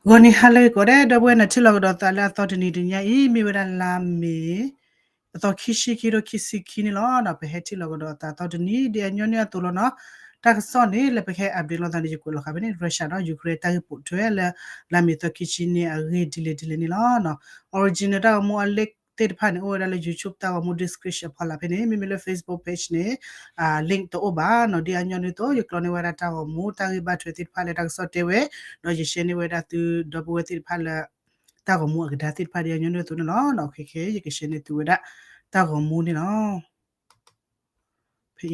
ဂီၤနံၤဟါလၢအဂ့ၤကိးဂၤဒဲး ဒီပုၢ်ဝဲၢ် နထံၣ်လိာ်ကဒီးသးလၢအသီတနံၤတနံၤအံၤ မ့ၢ်ဝဲဒၣ်လါမ့ၤ အသီခံဆံခံထိခံဆံခံန့ၣ်လီၤ. ပဟဲထံၣ်လိာ်ကဒီးသးအသီတနံၤ ဒ်အညီနုၢ်အသိးလီၤနီၤ. တၢ်ကစီၣ်န့ၣ် လၢပကဟဲ update လိာ်သးန့ၣ် ယကွဲးလီၤဃာ်ဖဲန့ၣ် Russia ဒီး Ukraine တၢ်ဂ့ၢ်ပိာ်ထွဲလၢ လါမ့ၤသီခံဆံန့ၣ် အဂ့ၢ်ဒ်လဲၣ်ဒ်လဲၣ်န့ၣ်လီၤ. Original တၢ်ဂီၤမူအ link သ့ၣ်တဖၣ်န့ၣ် အိၣ်ဝဲဒၣ်လၢ YouTube တၢ်ဂီၤမူ description ဖီလာ်ဖဲန့ၣ် မ့မ့ၢ်လၢ Facebook page န့ၣ် link တအိၣ်ဘၣ်နီၤ. ဒ်အညီနုၢ်အသိး ယကျီန့ၢ်ဝဲဒၣ်တၢ်ဂီၤမူ တၢ်ဂ့ၢ်ဘၣ်ထွဲသ့ၣ်တဖၣ်လၢတၢ်ကစီၣ်တဲဝဲ ဒီးယ share န့ၢ်ဝဲဒၣ်သုဒီပုၢ်ဝဲၢ်သ့ၣ်တဖၣ်လၢ တၢ်ဂီၤမူအကဒါသ့ၣ်တဖၣ် ဒ်အညီနုၢ်အသိးန့ၣ်လီၤ. ခဲခဲ ယက share န့ၢ်သုဝဲဒၣ် တၢ်ဂီၤမူန့ၣ်လီၤ. ဖဲ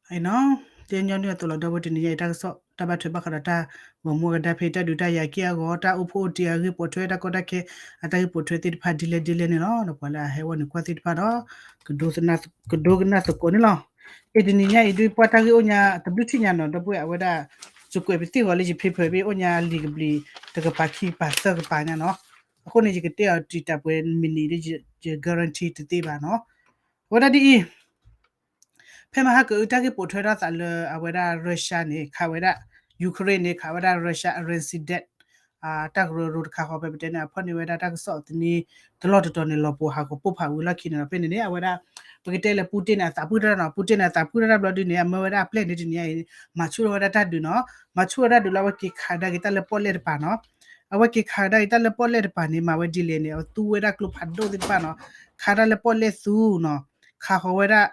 အံၤ ဒ်အညီနုၢ်အသိးလီၤ ဒီပုၢ်ဝဲၢ် တနံၤညါအံၤ တၢ်ကစီၣ် တၢ်ဘၣ်ထွဲဘၣ်ဃးဒီးတၢ်ဂီၤမူအကဒါဖဲ တၢ်ဒုးတၢ်ယၤက့ၢ်အဂီၢ် တၢ်အိၣ်ဖှိၣ်အိၣ်တ့ၤအဂ့ၢ်ပိာ်ထွဲ တၢ်ကီတၢ်ခဲ အတၢ်ဂ့ၢ်ပိာ်ထွဲသ့ၣ်တဖၣ် ဒ်လဲၣ်ဒ်လဲၣ်န့ၣ်လီၤ. ဒီးပှၤလၢအဟဲဝဲန့ၣ်ကွၢ်သ့ၣ်တဖၣ်ဒီး ကဒိကနၣ်သကိးန့ၣ်လီၤ. အ့ တနံၤညါအံၤ ဒ်ပှၤတၢ်ဂ့ၢ်အိၣ်ညါ တဘျုးထံၣ်ညါနီၤ ဒီပုၢ်ဝဲၢ် အဝဲဒၣ် ယကွဲးပသ့ၣ်ဂီၤလၢယ paper ဘ့ၣ် အိၣ်ညါလံာ်ကဘျံး တကပၤခံကပၤသၢကပၤညါနီၤ. အဃိန့ၣ် ယကတဲအီၤတံာ်တာ်ပှဲၤ minute ဒီး ယ guarantee တသ့ဘၣ်နီၤ. အဝဲဒၣ်ဒ်အံၤ ဖဲမဟါကအု တၢ်ဂ့ၢ်ပိာ်ထွဲထီၣ်သးလၢအဝဲဒၣ် Russia န့ၣ် ခးဝဲဒၣ် Ukraine န့ၣ် ခးဝဲဒၣ် Russia Iron Sea ဒဲး တၢ်ကရၢကရိတခါဃီ ဖဲပတဲန့ၣ် အဖီၣ်န့ၢ်ဝဲဒၣ်တၢ်ကစီၣ်သန့ တလီၢ်တတီၤန့ၣ် လီၤပှီၤဟးဂီၤပိၢ်ဖးဝံၤလီၢ်ခံန့ၣ်လီၤ. ဖဲန့ၣ်န့ၣ် အဝဲဒၣ် ပကတဲလၢ Putin န့ၣ် အသးပှၢ်တၢ်နီၤ Putin န့ၣ် အသးပှၢ်တၢ်ဘျီဒုန့ၣ် အမၢဝဲဒၣ်အပျဲၢ်န့ၣ်တနံၤညါအံၤ မၤဆူၣ်ထီၣ်ဝဲဒၣ်တၢ်ဒုးနီၤ မၤဆူၣ်ဝဲဒၣ်ဒုးလၢအဝဲက့ၤခးကဒါက့ၤတၢ်လၢပီၣ်လဲၣ်တပၤနီၤ အဝဲက့ၤခးကဒါက့ၤတၢ်လၢပီၣ်လဲၣ်တပၤန့ၣ် မၤဝဲဒ်လဲၣ်န့ၣ် အသူဝဲဒၣ်ကျိဖးဒိၣ်သ့ၣ်တဖၣ်နီၤ ခးတၢ်လၢပီၣ်လဲၣ်သူနီၤ ခးဃီၤဝဲဒၣ်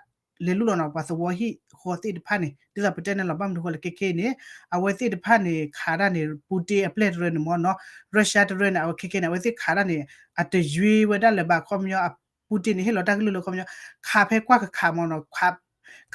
လဲၤလူလီၤနီၤ ပှၤသဝီဟံၣ်ဃီသ့ၣ်တဖၣ်န့ၣ် ဒ်သိးပတဲန့ၣ်လီၤ ဘၣ်မနုၤဃိလဲၣ် ခဲခဲအံၤန့ၣ် အဝဲသ့ၣ်တဖၣ်န့ၣ် ခးတၢ်န့ၣ် Putin အပျဲၢ်တရၢန့ၣ်မ့ၢ်နီၤ Russia တရၢန့ၣ် အဝဲခဲခဲန့ၣ် အဝဲသ့ၣ်ခးတၢ်န့ၣ် အတယွ့ဝဲဒၣ်လၢၤဘၣ် ခီပညီ Putin န့ၣ် ဟ့ၣ်လီၤတၢ်ကလုၢ်လၢခီပညီ ခးဖဲကွၢ်ကခးမ့ၢ်နီၤ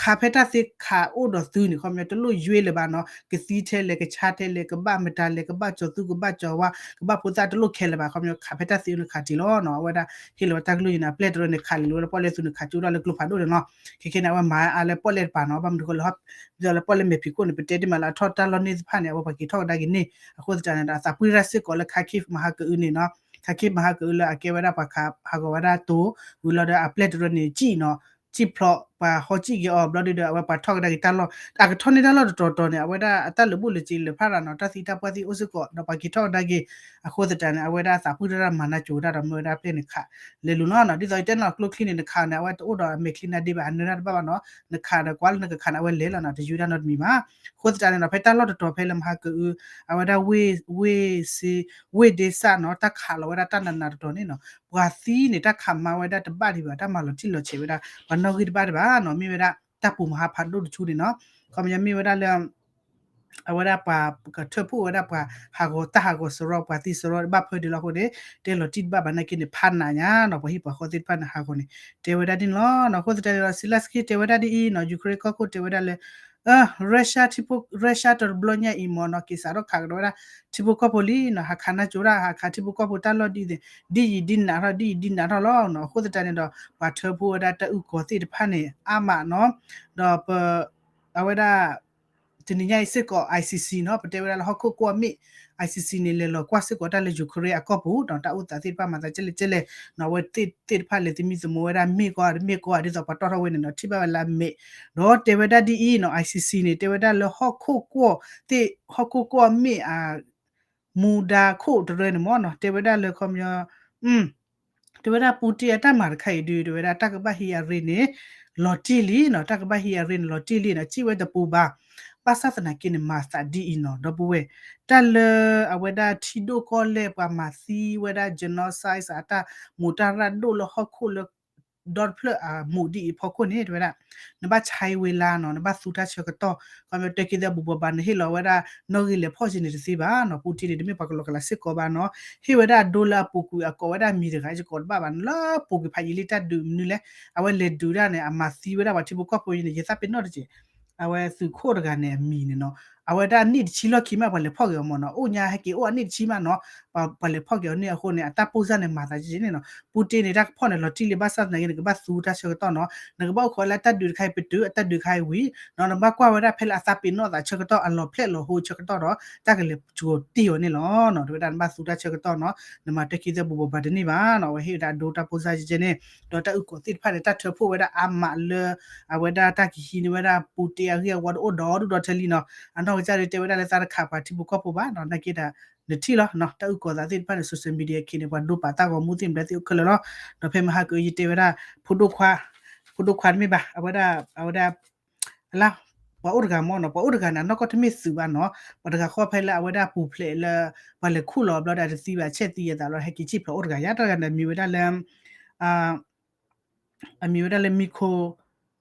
ခးဖဲတၢ်သ့ခးအိၣ်ဒီးသုန့ၣ် ခီပညီ တလိၣ်ယွ့လၢၤဘၣ်နီၤ ကသံထဲလဲၣ် ကဆါထဲလဲၣ် ကဘၣ်မတၤလဲၣ် ကဘၣ်ကၠီၤသူ ကဘၣ်ကၠီၤဝါ ကဘၣ်ဖိသၣ်တလိၣ်ခဲလၢၤဘၣ် ခီပညီ ခးဖဲတၢ်သ့အိၣ်န့ၣ်ခးတ့ၢ်လီၤနီၤ အဝဲဒၣ်ဟ့ၣ်လီၤဝဲတၢ်ကလုၢ်ယန့ၣ် အပျဲၢ်တရၢန့ၣ် ခးလံာ်လီၤဝဲဒၣ်ပီၣ်လဲၣ်သူန့ၣ် ခးကၠိဒၣ်လၢကျိဖးဒိၣ်န့ၣ်လီၤ ခဲခဲန့ၣ် အဝဲမၤအါလၢပီၣ်လဲၣ်တပၤနီၤ ဘၣ်မနုၤဃိလဲၣ် ဒ်သိးလၢပီၣ်လဲၣ်မဲာ်ဖံးခိၣ်န့ၣ် ပတဲတ့ၢ်မးလၢအထီၣ်တၢ်လီၢ်န့ၢ်သ့ၣ်တဖၣ်န့ၣ် အဝဲပှၤက့ၤထီၣ်ကဒါက့ၤန့ၣ် အဃိသတးန့ၣ်ဒီး အသးပှၢ်တၢ်စ့ၢ်ကီးလၢခါခံ မဟါကအုန့ၣ်နီၤ ခါခံမဟါကအုလၢအကဲဝဲဒၣ်ပှၤခးဟးဂီၤဝဲဒၣ်တိၤ ဝံၤလီၤဒီးအပျဲၢ်တရၢန့ၣ် စံၣ်နီၤ စံၣ်ဖျိး ပှၤဟီစံၣ်က့ၤအီၤ ဘျီဒုဒီး အဝဲပှၤထီၣ်ကဒါက့ၤတၢ်လီၢ် အကထီၣ်န့ၢ်တၢ်လီၢ်တတီၤတီၤန့ၣ် အဝဲဒၣ်အတၢ်လၢာ်ဘူၣ်လၢာ်စ့ၤလၢာ်ဖးရၤနီၤ တၢ်သံတၢ်ပှၢ်သံအိၣ်စ့ၢ်ကီး ဒီးပှၤက့ၤထီၣ်ကဒါက့ၤ အဃိသတးန့ၣ် အဝဲဒၣ်သးပှၢ်တၢ်မၤနၢ်ကၠိၤတၢ်ဒီးမၢဝဲဒၣ်ပျဲၢ်န့ၣ်ခးလဲၤလူၤနီၤ ဒ်သိးယတဲနီၤ ကျိချံန့ၣ် နခးန့ၣ် အဝဲတအိၣ်ဒီးအမဲာ်ချံနါဒ့ဘၣ် အနၢတၢ်တဘၣ်ဘၣ်နီၤ နခးဒီးကွၢ်လၢနကခးန့ၣ် အဝဲလဲၤလီၤနီၤ တယွ့ဒၣ်နီတမံၤဘၣ် အဃိသတးန့ၣ်ဒီး ဖဲတၢ်လီၢ်တတီၤဖဲလၢမဟါကအု အဝဲဒၣ် ဝ့ၢ် ဝ့ၢ်စ့ ဝ့ၢ်ဒ့စၣ်နီၤ တၢ်ခးလီၤဝဲဒၣ်တၢ်နးနးတတီၤန့ၣ်နီၤ ပှၤသံန့ၣ် တၢ်ခးမါဝဲဒၣ်တဘၣ်ဒံးဘၣ် တၢ်မၤလီၤတံၢ်လီၤဆဲးဝဲဒၣ် ပှၤနီၣ်ဂံၢ်တဘၣ်ဒံးဘၣ်နီၤ မ့ၢ်ဝဲဒၣ် တၢ်ပူၤမဟါဖးဒိၣ်တဆူန့ၣ်နီၤ ခီပညီမ့ၢ်ဝဲဒၣ်လၢ အဝဲဒၣ်ပှၤကထၢဖှိၣ်ဝဲဒၣ်ပှၤဟးဂီၤတၢ်ဟးဂီၤစရီ ပှၤသံစရီတဘၣ်ဖၢဒံးလီၤအဃိန့ၣ် တဲလီၤတံၢ်တဘၣ်ဘၣ်နာ်က့န့ၣ် ဖးနးညါနီၤ ပှၤဟံၣ်ပှၤဃီသ့ၣ်တဖၣ်န့ၣ်ဟးဂီၤန့ၣ် တဲဝဲဒၣ်ဒ်န့ၣ်လီၤနီၤ အဃိသတးန့ၣ်ဒီး Zelenskyy တဲဝဲဒၣ်ဒ်အံၤနီၤ Ukraine ကီၢ်ခိၣ်တဲဝဲဒၣ်လၢ Russia ထံဖိ Russia တဘျီညါအံၤမ့ၢ်နီၤ က့ၤစးထီၣ်ခးကဒီးဝဲဒၣ် ထံဖိကီၢ်ဖိလံနီၤ ဟးခးနါကၠိၤဒၣ် ဟးခးထံဖိကီၢ်ဖိတၢ်လီၢ်ဒ် ဒ်ယံာ်ဒ်နးထီၣ် ဒ်ယံာ်ဒ်နးထီၣ်လီၤနီၤ အဃိသတးန့ၣ်ဒီး ပှၤထၢဖှိၣ်ဝဲဒၣ်တၢ်အုၣ်ကီၤသ့ၣ်တဖၣ်န့ၣ် အါမးနီၤ ဒီးပ အဝဲဒၣ် တနံၤညါအံၤစ့ၢ်ကီး ICC နီၤ ပတဲဝဲဒၣ်လၢဟီၣ်ခိၣ်ကွီၢ်မ့ၣ် ICC န့ၣ် လဲၤလီၤကွၢ်စ့ၢ်ကီးတၢ်လၢ Ukraine အကီၢ်ပူၤ ဒီးတၢ်အိၣ်သးသ့ၣ်တဖၣ်မၤသးကဲလဲၣ်ကဲလဲၣ်နီၤ အဝဲသ့ၣ်တဖၣ်လဲၤသမံသမိးဝဲဒၣ် မ့ၣ်ကီၢ်ဧါတမ့ၣ်ကီၢ်ဧါ ဒ်သိးပှၤတီၣ်ထီၣ်ဝဲန့ၣ်နီၤ ထံၣ်ဘၣ်ဝဲလၢအမဲာ် ဒီးတဲဝဲဒၣ်ဒ်အံၤနီၤ ICC န့ၣ် တဲဝဲဒၣ်လၢဟီၣ်ခိၣ်ကွီၢ်သ့ၣ် ဟီၣ်ခိၣ်ကွီၢ်မ့ၣ်အ မူဒါခိၣ်တရၢန့ၣ်မ့ၢ်နီၤ တဲဝဲဒၣ်လၢခီပညီ တဲဝဲဒၣ် Putin အတၢ်မၤတခါအံၤဒုး တဲဝဲဒၣ်တၢ်ကဘၣ်ဟံးအရ့န့ၣ် လီၤတံၢ်လံနီၤ တၢ်ကဘၣ်ဟံးအရ့န့ၣ် လီၤတံၢ်လံနီၤ စံၣ်ဝဲတပူၤဘၣ် ဘၣ်ဆၣ်သနာ်က့န့ၣ် မၤသးဒ်အံၤနီၤ ဒီပုၢ်ဝဲၢ် တၢ်လၢအဝဲဒၣ်ထံဒိၣ်ကီၢ်လဲၢ်ပှၤမၤသံဝဲဒၣ် genocide အတၢ်မိၢ်တၢ်ရၣ်ဒိၣ်လၢဟီၣ်ခိၣ်လၢ ဒီတဖျၢၣ်အမိၢ်ဒ်အံၤအဖီခိၣ်န့ၣ် တဲဝဲဒၣ် နဘၣ်ဆါဝဲလါနီၤ နဘၣ်သူတၢ်ဆၢကတီၢ် ခီပညီတဲက့ၤသဲဘူးဘူးဘၣ် နဟ့ၣ်လီၤဝဲဒၣ် နီၣ်ဂံၢ်လဲၤဖီၣ်က့ၤန့ၣ်တသ့ဘၣ်နီၤ Putin န့ၣ် တမ့ၢ်ပှၤကလီၤကလးစ့ၢ်ကီးဘၣ်နီၤ ဟ့ၣ်ဝဲဒၣ်အဒိလၢအပူၤကွံာ် အကိးဝဲဒၣ်မံၤတဂၤ ယကိးတဘၣ်ဘၣ်နီၤ လၢပူၤကွံာ်ဖးယံာ်လံတၢ်ဒုးမနုၤလဲၣ် အဝဲလဲၤဒုးဒၣ်န့ၣ် အမၤသံဝဲဒၣ်ပှၤထံဖိကီၢ်ဖိအံၤန့ၣ် ယသးပ့ၤနီၣ်တက့ၢ် အဝဲသုးခိၣ်တဂၤန့ၣ် အမံၤန့ၣ်နီၤ အဝဲဒၣ်နံၣ်တဆံလီၢ်ခံမး ပှၤလဲၤဖီၣ်က့ၤအီၤမ့ၢ်နီၤ, အိၣ်ညါဟဲက့ၤအိၣ်အနံၣ်တဆံမးနီၤ, ပှၤလဲၤဖီၣ်က့ၤအီၤန့ၣ်အဃိန့ၣ် အတၢ်ပိၢ်စၢ်န့ၣ် မၤသးကဲန့ၣ်နီၤ, ပူတ့န့ၣ် တၢ်ကဖီၣ်န့ၣ် လီၤတံၢ်လံ ဘၣ်ဆၣ်သနာ်က့န့ၣ် ကဘၣ်သူတၢ်ဆၢကတီၢ်နီၤ, နကဘၣ်အိၣ်ခိးလၢတၢ်ဒုးတခါအံၤပတုာ် အတၢ်ဒုးတခါအံၤဝံၤနီၤ, နဘၣ်ကွၢ်ဝဲဒၣ်ဖဲလၢအသးပ့ၤနီၣ်သးဆၢကတီၢ် အလီၤဖျဲၣ်လီၤဟိဆၢကတီၢ်ဒီး တၢ်ကလဲၤကၠိၤတ့ၢ်အီၤန့ၣ်လီၤနီၤ, တဲဝဲဒၣ်နဘၣ်သူတၢ်ဆၢကတီၢ်နီၤ, နမၤတဲခံသၢဘူးဘူးဘၣ်တန့ၢ်ဘၣ်နီၤ, အဝဲဟ့ၣ်ဝဲဒၣ်အဒိတၢ်ပိၢ်စၢ်ကဲန့ၣ်, ဒီးတၢ်အုၣ်ကီၤသ့ၣ်တဖၣ်န့ၣ် တၢ်ထၢဖှိၣ်ဝဲဒၣ်အါမးလၢ အဝဲဒၣ်တၢ်ကဟံးန့ၢ်ဝဲဒၣ်ပူတ့အဂ့ၢ်အဝီတအိၣ်ဒီးဒူၣ်ဒီးထဲလံနီၤ, အနီၢ်ကစၢ်ဒုးတဲဝဲဒၣ်လၢသးတခးပှၤထံဖိကီၢ်ဖိဘၣ်နီၤ, နာ်က့ဒၣ် နထံၣ်လီၤနီၤ, တၢ်အုၣ်ကီၤသးသ့ၣ်တဖၣ်န့ၣ် social media ခံန့ၣ် ပှၤဒိပာ်တၢ်ဂီၤမူသ့ၣ်မတၤသ့ၣ်အိၣ်ခဲလၢာ်လီၤ, ဒီးဖဲမဟါကအု ယတဲဝဲဒၣ် ဖိဒိၣ်ခွါ, ဖိဒိၣ်ခွါတမ့ၢ်ဘၣ်, အဝဲဒၣ် အဝဲဒၣ် အလါ ပှၤအိၣ်တဂၤမ့ၢ်နီၤ, ပှၤအိၣ်တဂၤန့ၣ် အနီၢ်ကီၢ်တမ့ၢ်သုးဘၣ်နီၤ, ပှၤတဂၤဃီဖဲလၢအဝဲဒၣ်ပူၤဖျဲးလၢ ပှၤလဲၤခူၣ်လီၤဘျီဒီး အတသံဘၣ် ဆဲးသံယသးလီၤ, ဟဲက့ၤစံၣ်ဖျိးအိၣ်တဂၤယါ, တၢ်တဂၤန့ၣ် အမံၤဝဲဒၣ်လၢ အမံၤဝဲဒၣ်လၢ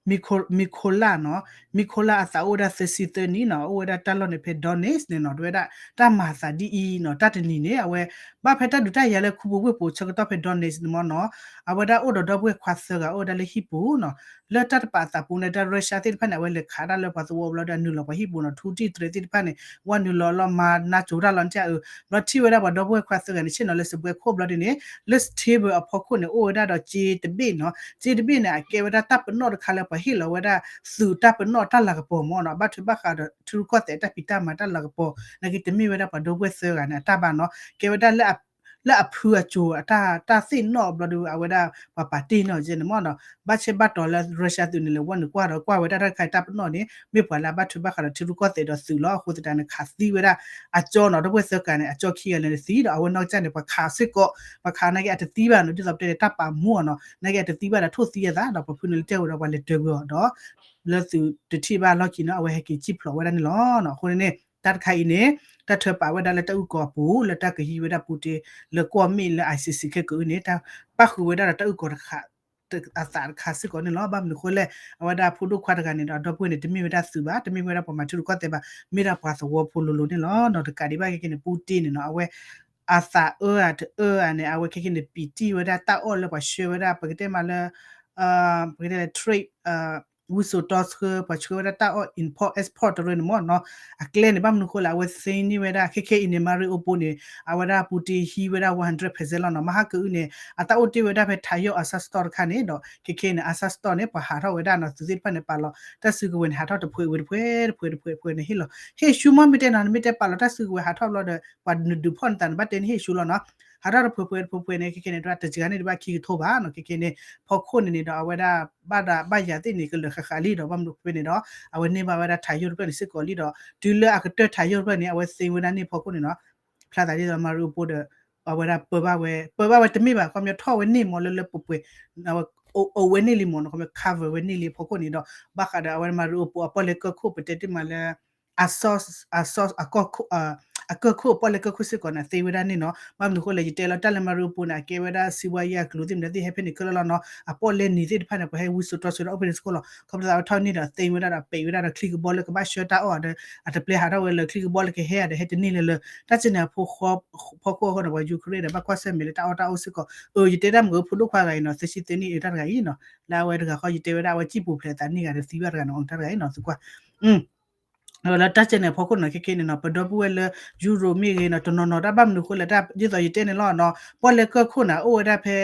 မံခိလၢ်နီၤ, မံခိလၢ်အသးအိၣ်ဝဲဒၣ်သၢဆံသၢနံၣ်နီၤ, အိၣ်ဝဲဒၣ်တၢ်လီၢ်န့ၣ်ဖဲ Donetsk န့ၣ်နီၤ, တဲဝဲဒၣ် တၢ်မၤသးဒ်အံၤနီၤ, တၢ်တနံၤန့ၣ် အဝဲ ဘၣ်ဖဲတၢ်ဒုးတၢ်ယၤလၢခူပူၤဝ့ၢ်ပူၤဆၢကတီၢ်ဖဲ Donetsk န့ၣ်မ့ၢ်နီၤ, အဝဲဒၣ်အိၣ်ဒီးဒီပုၢ်ဝဲၢ်ခွါသၢဂၤ အိၣ်ဝဲဒၣ်လၢဟံၣ်ပူၤနီၤ, လၢတၢ်တပာ်အသးပူၤန့ၣ် တၢ် Russia သ့ၣ်တဖၣ်န့ၣ် အဝဲလဲၤခးဒၣ်လၢပှၤသဝီဘျီဒီး အနုာ်လီၤပှၤဟံၣ်ပူၤနီၤ, ထူတံၢ်တြဲၤသ့ၣ်တဖၣ်န့ၣ် ဝဲနုာ်လီၤလီၤမၤနါစိၤတၢ်လီၤန့ၣ်ဧၢ, ဘျီထံၣ်ဝဲဒၣ်ပှၤဒီပုၢ်ဝဲၢ်ခွါသၢဂၤန့ၣ် ဆ့ၣ်နီၤလၢစပွဲခိၣ်ဘျီဒ်န့ၣ် လၢ table အဖီခိၣ်န့ၣ် အိၣ်ဝဲဒၣ်ဒီးစ့တဘ့ၣ်နီၤ, စ့တဘ့ၣ်န့ၣ် အကဲဝဲဒၣ်တၢ်ပနီၣ်တခါလၢပှၤဟ့ၣ်လီၤဝဲဒၣ် သုးတၢ်ပနီၣ်တၢ်လၤကပီၤမ့ၢ်နီၤ, ဘၣ်ထွဲဘၣ်ဃးဒီးထံရူၢ်ကီၢ်သဲးတၢ်ဖံးတၢ်မၤတၢ်လၤကပီၤ, နာ်က့တမ့ၢ်ဝဲဒၣ်ပှၤဒီပုၢ်ဝဲၢ်သၢဂၤန့ၣ် အတၢ်ဘၣ်နီၤ, ကဲဝဲဒၣ်လၢအ လၢအဖုအစိၤ အတၢ်သ့ၣ်နီၣ်ဘျီဒီး အဝဲဒၣ်ပှၤပာ်တ့ၢ်နီၤကဲန့ၣ်မ့ၢ်နီၤ, ဘၣ်ဆၣ်ဘၣ်တီၤလၢ Russia သုးန့ၣ် လဲၤဝဲနုာ်ကွၢ်ဒီးကွၢ်ဝဲဒၣ်တၢ်တခါအံၤတၢ်ပနီၣ်န့ၣ် မ့ၢ်ပှၤလၢအဘၣ်ထွဲဘၣ်ဃးဒီးထံရူၢ်ကီၢ်သဲးဒီးသုးလီၤ, အဃိသတးန့ၣ် ခးသံဝဲဒၣ်အကၠီနီၤ, ဒီပုၢ်ဝဲၢ်သၢဂၤန့ၣ် အကၠီခံဂၤလၢနသံဒီး အဝဲနီၢ်ကစၢ်န့ၣ် ပှၤခးစ့ၢ်ကီး, ပှၤခးနာ်က့အတသံဘၣ်နီၤ, ဒ်သိးပတဲန့ၣ် တၢ်ပာ်မူအီၤနီၤ, နာ်က့အတသံဘၣ်ဒီးထိၣ်သံအသးဒီး ပှၤဖုန့ၣ်လၢတဲဝဲဒီးပှၤလဲၤတၢၤကွံာ်အီၤဒီး လၢသုးတထံၣ်ဘၣ်လီၢ်ခံနီၤ အဝဲဟဲက့ၤစံၣ်ဖျိးဝဲဒၣ်န့ၣ်လီၤ. အဃိန့ၣ် တၢ်တခါအံၤန့ၣ် တၢ်ထၢပာ်ဝဲဒၣ်လၢတၢ်အုၣ်ကီၤအပူၤ လၢတၢ်ကဟံးဝဲဒၣ်ပူတ့လၢကီၢ်မ့ၢ်လၢ ICC ခဲကအုန့ၣ် တၢ်ပၣ်ဃုာ်ဝဲဒၣ်ဒီးတၢ်အုၣ်ကီၤတခါ အသးတခါစ့ၢ်ကီးန့ၣ်လီၤ. ဘၣ်မနုၤအဃိလဲၣ် အဝဲဒၣ်ဖိဒိၣ်ခွါတဂၤန့ၣ်ဒီး ဒီပုၢ်ဝဲၢ်န့ၣ် တမ့ၢ်ဝဲဒၣ်သုးဘၣ်, တမ့ၢ်ဝဲဒၣ်ပှၤမၤထံရူၢ်ကီၢ်သဲးဘၣ်, မ့ၢ်ဒၣ်ပှၤသဝီဖိလိၤလိၤန့ၣ်လီၤ. နီၢ်တကးဒံးဘၣ်ခဲကနံၣ်န့ၣ် ပူတ့န့ၣ်နီၤ အဝဲ အသးအၢအတအၢအန့ၣ် အဝဲခဲကနံၣ်န့ၣ် ပံာ်တံၢ်ဝဲဒၣ်တၢ်အီၣ်လၢပှၤဆှၢဝဲဒၣ် ပကတဲမးလၢ ပကတဲလၢ trade ဝံစိာ်တီဆှၢ ပှၤဆှၢဝဲဒၣ်တၢ်အီၣ် import export တရၢန့ၣ်မ့ၢ်နီၤ, အကျဲန့ၣ် ဘၣ်မနုၤအဃိလဲၣ် အဝဲသ့န့ၢ်ဝဲဒၣ် ခဲခဲအံၤန့ၣ် Mariupol န့ၣ် အဝဲဒၣ်ပူတ့ဟံးဝဲဒၣ် one hundred percent လီၤနီၤ. မဟါကအုန့ၣ် အတၢ်အိၣ်တ့ၢ်ဝဲဒၣ်ဖဲ Tayal Azov Store တခါန့ၣ်ဒီး ခဲခဲအံၤန့ၣ် Azov Store န့ၣ် ပှၤဟးထီၣ်ဝဲဒၣ်နီၤ, သုးသ့ၣ်တဖၣ်န့ၣ် ပာ်လီၤတၢ်စုကဝဲၤန့ၣ် ဟးထီၣ်တဖှဲးဝံၤတဖှဲး တဖှဲးတဖှဲးတဖှဲးန့ၣ် ဟ့ၣ်လီၤ ဟ့ၣ်ဆူမီၢ်မ့ၢ်တဲနီၤ, နမ့ၢ်တဲပာ်လီၤတၢ်စုကဝဲၤဟးထီၣ်ဘျီဒီး ပှၤနဒုးဖီၣ်နသးန့ၣ် ဘၣ်တဲန့ၣ်ဟ့ၣ်ဆူလီၤနီၤ. ဟးထီၣ်တဖှဲးတဖှဲးတဖှှဲးန့ၣ် ခဲခဲန့ၣ် တဂၤတစှၤန့ၣ် တဘၣ်ခံကထိဘၣ်နီၤ. ခဲခဲန့ၣ် ဖီခိၣ်န့ၣ်န့ၣ်ဒီး အဝဲဒၣ်ဘၣ်ဒၣ်ဘၣ်ယၤသ့ၣ်န့ၣ် ကလၢာ်ဃးဃးလံဒီး ဘၣ်မနုၤဖဲန့ၣ်ဒီး အဝဲန့ၢ်ဘၣ်ဝဲဒၣ် Tayal တဖျၢၣ်န့ၣ်စ့ၢ်ကီးလံဒီး တုၤလၢအကတၢၢ် Tayal တဖျၢၣ်န့ၣ် အဝဲသ့ဝဲဒၣ်န့ၢ်ဖီခိၣ်န့ၣ်နီၤ, ဖျါသးဒ်သိး Mariupol ဒီး အဝဲဒၣ်ပၢဘၣ်ဝဲ ပၢဘၣ်ဝဲတမ့ၢ်ဘၣ် ခီပညီထီၣ်ဝဲန့ၢ်မးလၢလၢပှဲၤပှဲၤ အဝဲ အိၣ်ဝဲန့ၢ်လံမးနီၤ, ခီပညီ cover ဝဲန့ၢ်လံဖီခိၣ်န့ၣ်ဒီး ဘၣ်ဃးဒီးအဝဲ Mariupol အပီၣ်လဲၣ်ကၢၢ်ခိၣ် ပတဲတ့ၢ်မးလၢ Azov Azov အကၢၢ်ခိၣ် အကၢၢ်ခိၣ်အပီၣ်လဲၣ်ကၢၢ်ခိၣ်စ့ၢ်ကီးန့ၣ် သ့ဝဲဒၣ်န့ၣ်နီၤ. ဘၣ်မနုၤအဃိလဲၣ် ယတဲလီၤတၢ်လၢ Mariupol န့ၣ် အကဲဝဲဒၣ် စီးပွားရေး အကလုာ်သ့ၣ်မတၤသ့ၣ်ဟဲဖဲန့ၣ်ခဲလၢာ်လီၤနီၤ. အပီၣ်လဲၣ်နံၤသ့ၣ်တဖၣ်န့ၣ် ပှၤဟဲဝံစိာ်တီဆှၢဒီးအိၣ်ဖဲန့ၣ်စ့ၢ်ကီးလီၤ. ခီဖျိသးဝဲထီၣ်န့ၢ်ဒီးသ့ဝဲဒၣ်ဒီး ပဲာ်ဝဲဒၣ်ဒီးချံကဘီလၢကဘၣ်ဆှၢတၢ်အီၣ်ဒီး အတပျဲဟးထီၣ်ဝဲလၢချံကဘီလၢကဟဲဒီး ဟဲတန့ၢ်လၢလၢ တၢ်စဲန့ၣ်အဖီခိၣ်အဃိန့ၣ် ပှၤ Ukraine ဒီး ဘၣ်ကွၢ်ဆၢၣ်မဲာ်လၢတၢ်အီၣ်တၢ်အီစ့ၢ်ကီး. အၢ ယတဲတၢ်မုၢ်ဖိဒိၣ်ခွါဂၤအံၤနီၤ သၢဆံသၢနံၣ်အတၢ်တဂၤအံၤနီၤ လၢအဝဲတဂၤဃီ ယတဲဝဲဒၣ် အဝဲစံၣ်ပူၤဖျဲးအသးန့ၢ်ဂၤဒီးသံဘၣ်တဂၤနီၤ တၢ်တဂၤအံၤနီၤ သုကွၢ် လၢတၢ်စဲန့ၣ်အဖီခိၣ်နီၤ ခဲခဲန့ၣ်နီၤ ပဒီပုၢ်ဝဲၢ်လၢ Europe မ့ၢ်ဂ့ၤနီၤ တနီၤနီၤ တၢ်ဘၣ်မနုၤအဃိလဲၣ် ဒ်သိးယတဲန့ၣ်လီၤနီၤ ပီၣ်လဲၣ်ကၢၢ်ခိၣ်န့ၣ် အိၣ်ဝဲဒၣ်ဖဲ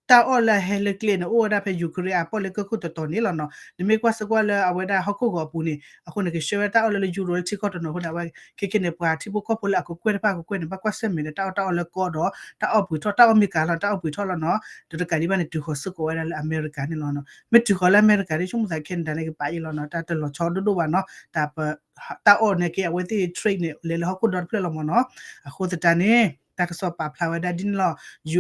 တၢ်အီၣ်လၢအဟဲလၢကျဲန့ၣ် အိၣ်ဝဲဒၣ်ဖဲ Ukraine အပီၣ်လဲၣ်ကၢၢ်ခိၣ်တတီၤန့ၣ်လီၤနီၤ. နမ့ၢ်ကွၢ်စ့ၢ်ကီးလၢအဝဲဒၣ်ဟီၣ်ခိၣ်ဂီၤအပူၤန့ၣ် အဃိန့ၣ် ကဆှၢဝဲဒၣ်တၢ်အီၣ်လၢလၢ Euro လၢထံကီၢ်တနီၤအဃိန့ၣ် အဝဲခဲခဲန့ၣ် ပှၤထံဖိကီၢ်ဖိလၢအကကွဲၢ်တဖၣ်ကကွဲၢ်န့ၣ် ဘၣ်ကွၢ်ဆၢၣ်မဲာ်လၢတၢ်အီၣ်တၢ်အီလၢကီၢ်ဒီး တၢ်အီၣ်ပှ့ၤထီၣ် တၢ်အီၣ်မ့ၢ်ကၤလီၤ တၢ်အီၣ်ပှ့ၤထီၣ်လီၤနီၤ. ဒီးတကးဒံးဘၣ်န့ၣ် တုၤဃီၤစ့ၢ်ကီးဝဲဒၣ်လၢအမဲရကၤန့ၣ်လီၤနီၤ. မ့ၢ်တုၤဃီၤလၢအမဲရကၤန့ၣ် ဆိကမိၣ်သး Canada န့ၣ် ကပာ်အံၤလီၤနီၤ တၢ်တလီၤဆီဒိၣ်ဒိၣ်ဘၣ်နီၤ တၢ် တၢ်အီၣ်န့ၣ်က့ အဝဲသ့ၣ် trade န့ၣ် လဲၤလၢဟီၣ်ခိၣ်ဒီတဖျၢၣ်လီၤမးနီၤ. အဃိသတးန့ၣ် တၢ်ကစီၣ်ပာ်ဖျါဝဲဒၣ်ဒ်န့ၣ်လီၤ.